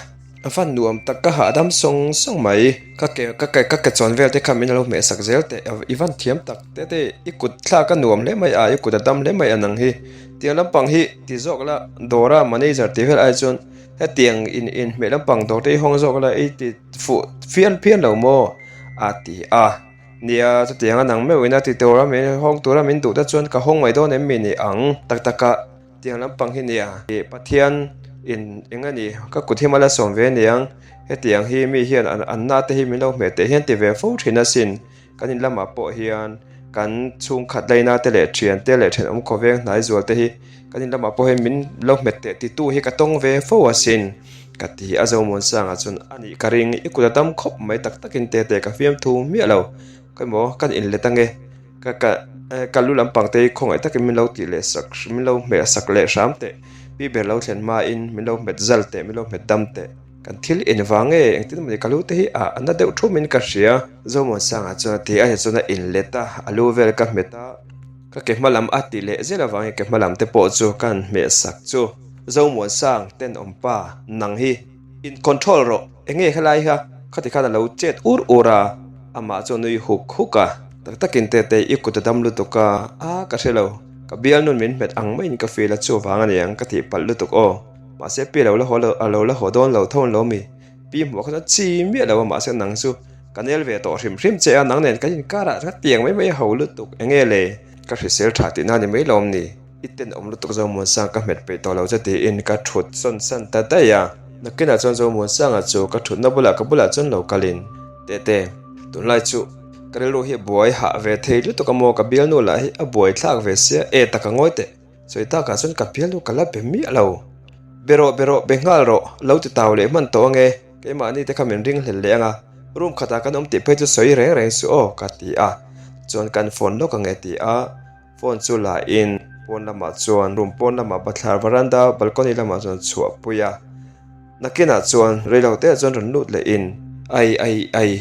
A va nuam tak, ka hahdam sawng sawng mai. Ka ke ka ke ka ke chawn vel te kha min lo hmeh sak zel teh, i van thiam tak te te, i kut thlak a nuam hle mai a, i kut a dam hle mai a nang hi. Tiang lampang hi ti zawk la, dawra manager tih vel ai chuan hetiang in inhmeh lampang dawr te i hawng zawk la, i ti fuh phian phian lo maw? a ti a. Nia, chutiang a nang meuhin a ti tura min hawng tura min duh te chuan ka hawng mai dawn em mi ni ang? Tak taka tiang lampang hi nia, ih Pathian in eng a ni, ka kut hi mala sawm ve aniang, hetiang hi mi hian an an na te hi min lo hmeh teh hian ti ve fo thin asin, kan in lamah pawh hian kan chhungkhat laina te leh thian te leh thenawm khawveng hnai zual te hi Kan in lamah pawh hian min lo hmet teh titu hi ka tawng ve fo asin ka ti a Zomuansanga chuan a nih ka ring i kut a dam khawp mai tak takin te te ka fiam thu miah lo ka emaw kan in let ange ka ka ka lu lampang te hi khawngaih takin min lo tih leh sak min lo hmeh sak leh hram teh pi ber lo thlen hmain min lo hmet zal teh min lo hmet dam teh kan thil in vang nge engtin mawni ka lu te hi ah a na deuh thum in ka hria Zomuansanga chuan a ti a ni chuan a in let a a lu vel ka hmet a. Ka ke hma lam a ti leh zel avangin ke hma lam te pawh chu ka han hmeh sak chu. Zomuansang, tenawm pa, nang hi in control rawh, enge helai kha khati khan a lo chet ur ur a, amah chu a nui huk huk a. Tak takin tete i kut a dam lutuk a, a ka hre lo, ka bialnun min hmet ang maiin ka feel a chuvang a niang ka tih palh lutuk aw, mahse pi lo la haw lo a lo la haw dawn lo tho an lo mi. Pi hmuh khan a chi miah lo a mahse nang chu ka nel ve tawh hrim hrim che a nang nen kan inkarah ka tiang mai mai ho lutuk eng nge le ka hrisel tha tihna ni mai lawm ni i tenawm lutuk Zomuansang ka hmet peih tawh lo che tiin ka thut sawn san ta daih a nakinah chuan Zomuansanga chu ka thutna bulah ka bulah chuan lo kalin tete tunlai chu ka rilru hi a buai hah ve thei lutuk a maw ka bialnu lah hi a buai thlak ve sia e taka ngawi teh. Sawi takah chuan ka bialnu ka la be miah lo. Be rawh, be rawh, be nghal rawh, lo ti tau leh hman tawh ange, keimahni te kha min ring hlel leh anga, room khatah kan awm tih phei chu sawi reng reng suh aw, ka ti a. Chuan kan phone lawk ange ti a, phone chu la in pawn lamah chuan room pawn lamah bathlar veranda balcony lamah chuan chhuah pui a. Nakinah chuan reilote ah chuan rawn lut leh in, ai ai ai.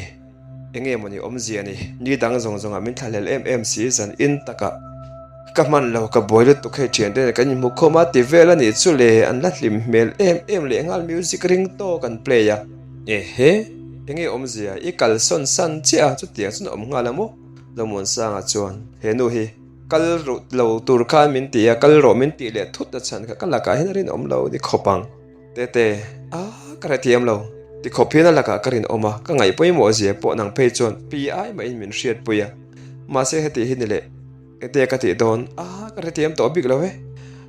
Enge mawni awmzia ni, ni dang zawng zawngah min thlahlel em em si zan in takah ka hman lo ka buai lutuk hei thian te nen kan inhmu khawm a ti vel a nih chu le an la hlim hmel em em leh nghal music ring tawk an play a ehe enge awmzia i kalsawn san chiah a chutiang chuan a awm nghal a maw Zomuansanga chuan he nu hi kal lo tur khan min ti a kal rawh min tih leh thut a chhan kha ka lakah hian a rinawm lo ni khawp ang. Tete, a ka hrethiam lo. Tikhawp hian a lakah ka rinawm a, ka ngaih pawimawh zia pawh nang phei chuan pi ai mahin min hriatpui a. Mahse heti hi ni leh, engtia ka tih dawn? A ka hrethiam tawh bik lo e.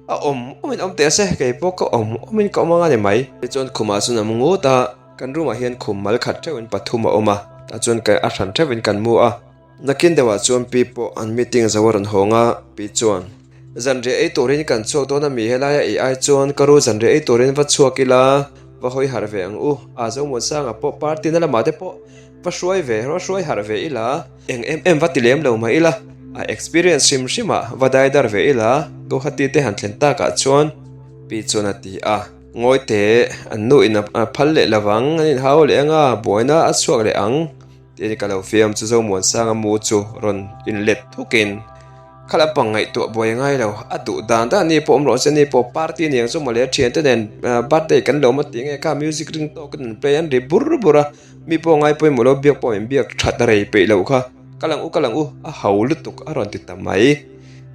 A awm awmin awm teh se, kei pawh ka awm awmin ka awm anga ni mai. Tichuan khumah chuan a mu ngut a, kan room ah hian khum mal khat theuhin pathum a awm a, tah chuan a hran theuhin kan mu a. Nakin deuhah chuan pi pawh an meeting zo a rawn hawng a, pi chuan, Zanriah ei turin kan chhuak dawn a mi, helaia ei ai chuan ka ru zanriah ei turin va chhuak ila. Va hawi harh ve ang u, a Zomuansanga pawh party na lamah te pawh va hruai ve, va hruai harh ve ila, eng em em va ti lem lo mah ila, a experience hrim hrim ah va dai dar ve ila, Guwahati te han thlen takah chuan pi chuan a ti a, Ngawi teh, an nu in a phal leh lovang, an inhau leh anga, buaina a chhuak leh ang tiin ka lo fiam chu Zomuansanga mu chu rawn inlet thukin, Kha la pang ngaihtuah buai ngai lo, a duh dan dan ni pawh awm rawh se ni pawh party ni ang chu mawle thiante nen birthday kan lo awm a tih nge kha music ring tawk in an play an ri bur bur a, mi pawh ngai pawimawh lo biak pawh min biak that rei peih loh kha kal ang u kal ang u a ho lutuk a rawn ti ta mai.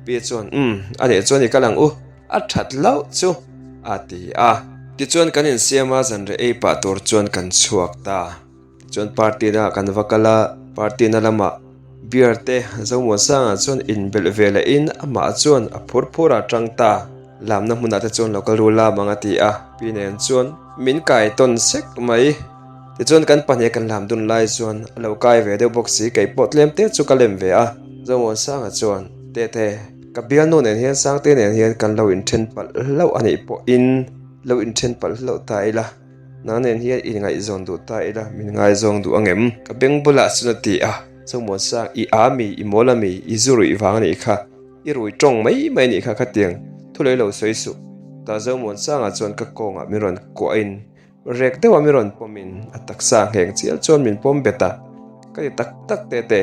Pi chuan umm a nih chuan i kal ang u a that hlauh chu a ti a. Tichuan kan insiam a zanreh ei pah tur chuan kan chhuak ta. Chuan party na ah kan va kal a, party na lamah beer te Zomuansanga chuan inbelh ve leh in amah chuan a phur phur a tang ta. Lamna hmunah te chuan lo kal ru lam ang a ti a, pi nen chuan min kai tawn sek mai. Tichuan kan pahnih kan lam dun lai chuan a lo kai ve deuh bawk si, kei pawh tlem te chu ka lem ve a. Zomuansanga chuan, Tete, ka bialnu nen hian Sangte nen hian kan lo inthen palh hlauh a nih pawhin lo inthen palh hlauh ta ila. Nang nen hian in ngaihzawn duh ta ila, min ngaizawng duh ang em? Ka beng bulah chuan a ti a, Chawmuansang, i a mi, i mawl a mi, i zu ruih vang a nih kha, i rui tawng mai mai a nih kha khatiang thu lei lo sawi suh. Tah Zomuansanga chuan ka kawngah min rawn kuahin, rek deuha min rawn pawmin a taksa ngheng chial chuan min pawm bet a, Ka ti tak tak te te,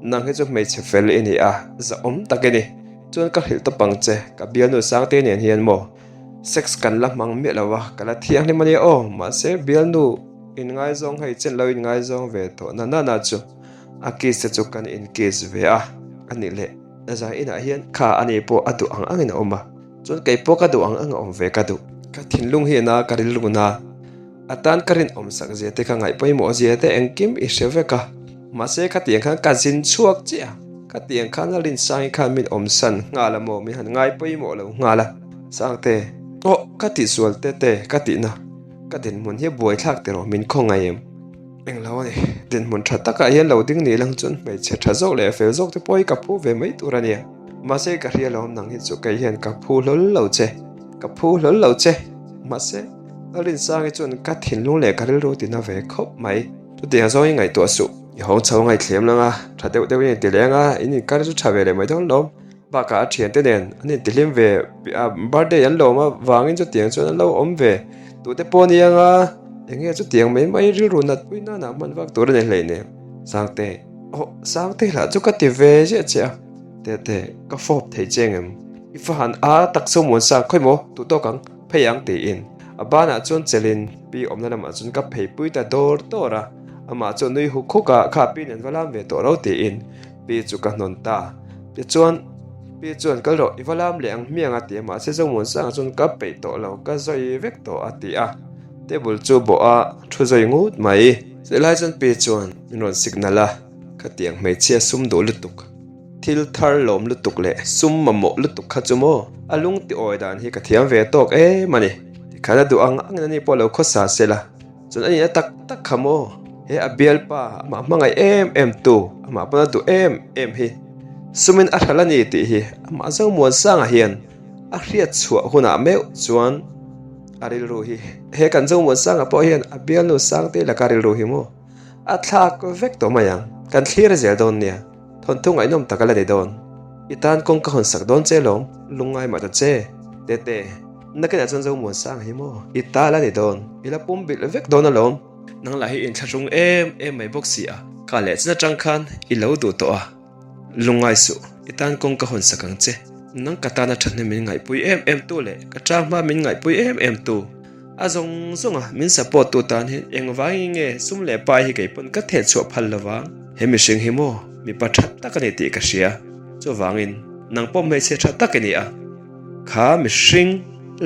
nang hi chu hmeichhe fel i ni a, zahawm tak i ni, chuan ka hrilh tawp ang che, ka bialnu Sangte nen hian maw? Sex kan la hmang miah lo a, ka la thianghlim a nia aw, mahse bialnu inngaizawng hei chen lo inngaizawng ve tawh na nana chu a kiss te chu kan in kiss ve a, a nih leh zan inah hian kha a ni pawh a duh ang angin a awm a, chuan kei pawh ka duh ang ang a awm ve ka duh. Ka thinlung hi na ka rilru na a tan ka rinawm sak zia te ka ngaih pawimawh zia te engkim i hre vek a, mahse khatiang khan ka zin chhuak chiah a, khatiang khan a rinsangi khan min awmsan nghal a maw min han ngai pawimawh lo nghal a. Sangte, Aw, ka tihsual te te ka tihna, ka dinhmun hi buaithlak tiraw min khaw ngai em? Englo a ni, dinhmun tha takah hian lo ding ni lang chuan hmeichhe tha zawk leh fel zawk te pawh hi ka phu ve mai tur a nia. Mahse ka hria lo nang hi chu kei hian ka phu hlawl lo che, ka phu hlawl lo che. Mahse, Lalrinsangi chuan ka thinlung leh ka rilru tina ve khawp mai. Chutiang zawng i ngaihtuah suh. I hawng chho ngaithlem lang a, tha deuh deuhin i ti leng a, in inkar chu tha ve leh mai dawn lo. Bakah a thiante nen an intihlim ve a birthday an lawm a vangin chutiang chuan an lo awm ve tute pawh ni anga eng nge chutiang mai mai rilru nat pui nana hman vak tur a ni hleinem Sangte aw Sangte lah chu ka ti ve ziah che a Tete ka fawp thei che engem i fa han a taksa muansa khawi maw duh tawk ang phei ang tiin a banah chuan chelin pi awmna lamah chuan ka phei pui ta dawr dawr a amah chu a nui huk huk a kha pi nen va lam ve tawh lo tiin Pi chu ka hnawn ta. Tichuan, Pi chuan kal rawh, i va lam leh ang hmiang a ti a, mahse Zomuansanga chuan ka peih tawh lo, ka zawi vek tawh a ti a. Table chu bawh a thu zawi ngut mai. Chulai chuan Pi chuan min rawn signal a, Khatiang hmeichhia sum duh lutuk, thil thar lawm lutuk leh sum mamawh lutuk kha chu maw? A lung ti awi dan hi ka thiam ve tawk em a ni. Tikhan a duh ang angin ani pawh lo khawsa sela. Chuan a nihna tak tak kha maw? He a bialpa amah hmangaih em em tu, amah pawn a duh em em hi sumin a hral a ni tih hi amah Zomuansanga hian a hriat chhuah hunah meuh chuan a rilru hi he kan Zomuansanga pawh hian a bialnu Sangte laka rilru hi maw a thlak vek tawh mai ang. Kan thlir zel dawn nia, thawnthu ngaihnawm tak a la ni dawn. I tan kawng ka hawn sak dawn che lawm, lungngai mah ta che. Tete. Nakinah chuan Zomuansang hi maw i tal a ni dawn, i la pum bilh vek dawn alawm. Nang lah hi inthlahrung em em mai bawk si a, ka leh chin atang khan i lo duh tawh a, lungngai suh, i tan kawng ka hawn sak ang che. Nang ka tana thahnem min ngaihpui em em tu leh ka tang hma min ngaihpui em em tu, a zawng zawnga min support tu tan hian engvangin nge sum leh pai hi kei pawn ka theh chhuah phal lovang. He mihring hi maw mipa tha tak a ni tih ka hria, chuvangin nang pawh hmeichhe tha tak i ni a. Kha mihring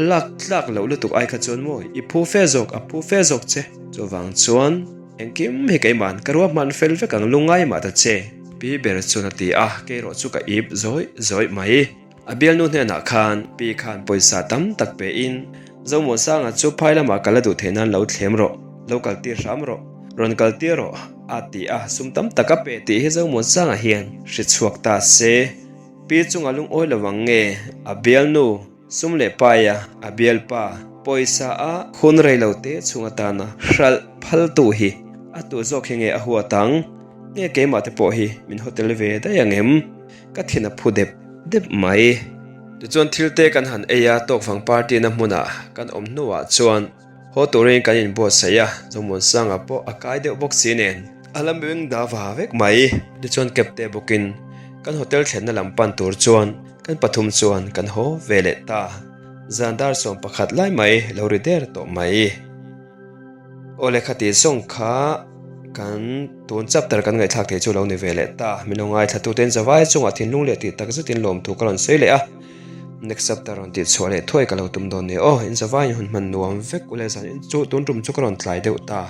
lak tlak loh lutuk ai kha chuan maw i phu fe zawk a phu fe zawk che. Chuvang chuan engkim hi keima'n ka ruahman fel vek ang lungngai mah ta che. Pi ber chuan a ti a, kei erawh chu ka ip zawih zawih mai. A bialnu hnenah khan pi khan pawisa tam tak pein Zomuansanga chu phai lamah ka la duh theih nan lo thlem rawh, lo kal tir hram rawh, rawn kal tir rawh a ti a, sum tam tak a pe tih hi Zomuansanga hian hre chhuak ta se. Pi chunga lungawi lo ang nge a bialnu sum leh paia a bialpa. Pawisa a hun rei lo te chhung atana hralh phaltu hi a tu zawk hi nge a huat ang? Nge keimah te pawh hi min hotel ve daih ang em? Ka thin a phu dep dep mai. Tichuan thil te kan han ei a, tawkvang party na hmunah kan awm hnuah chuan haw turin kan inbuatsaih a, Zomuansanga pawh a kai deuh bawk si nen a la meng da va vek mai. Tichuan cab te bawkin kan hotel thlenna lam pan tur chuan kan pathum chuan kan haw ve leh ta. Zan dar 11 lai mai lo ri der tawh mai. Aw lehkha tih zawng kha kan tun chapter kan ngaihthlak thei chu lo ni ve leh ta. Min lo ngaithla tu ten zavai chungah thinlung leh tih tak zetin lawmthu ka rawn sawi leh a. Next chapter rawn tih chhuah leh thuai ka lo tum dawn nia aw. In zavaiin hun hman nuam vek ule zan in chu tun tum chu ka rawn tlai deuh ta.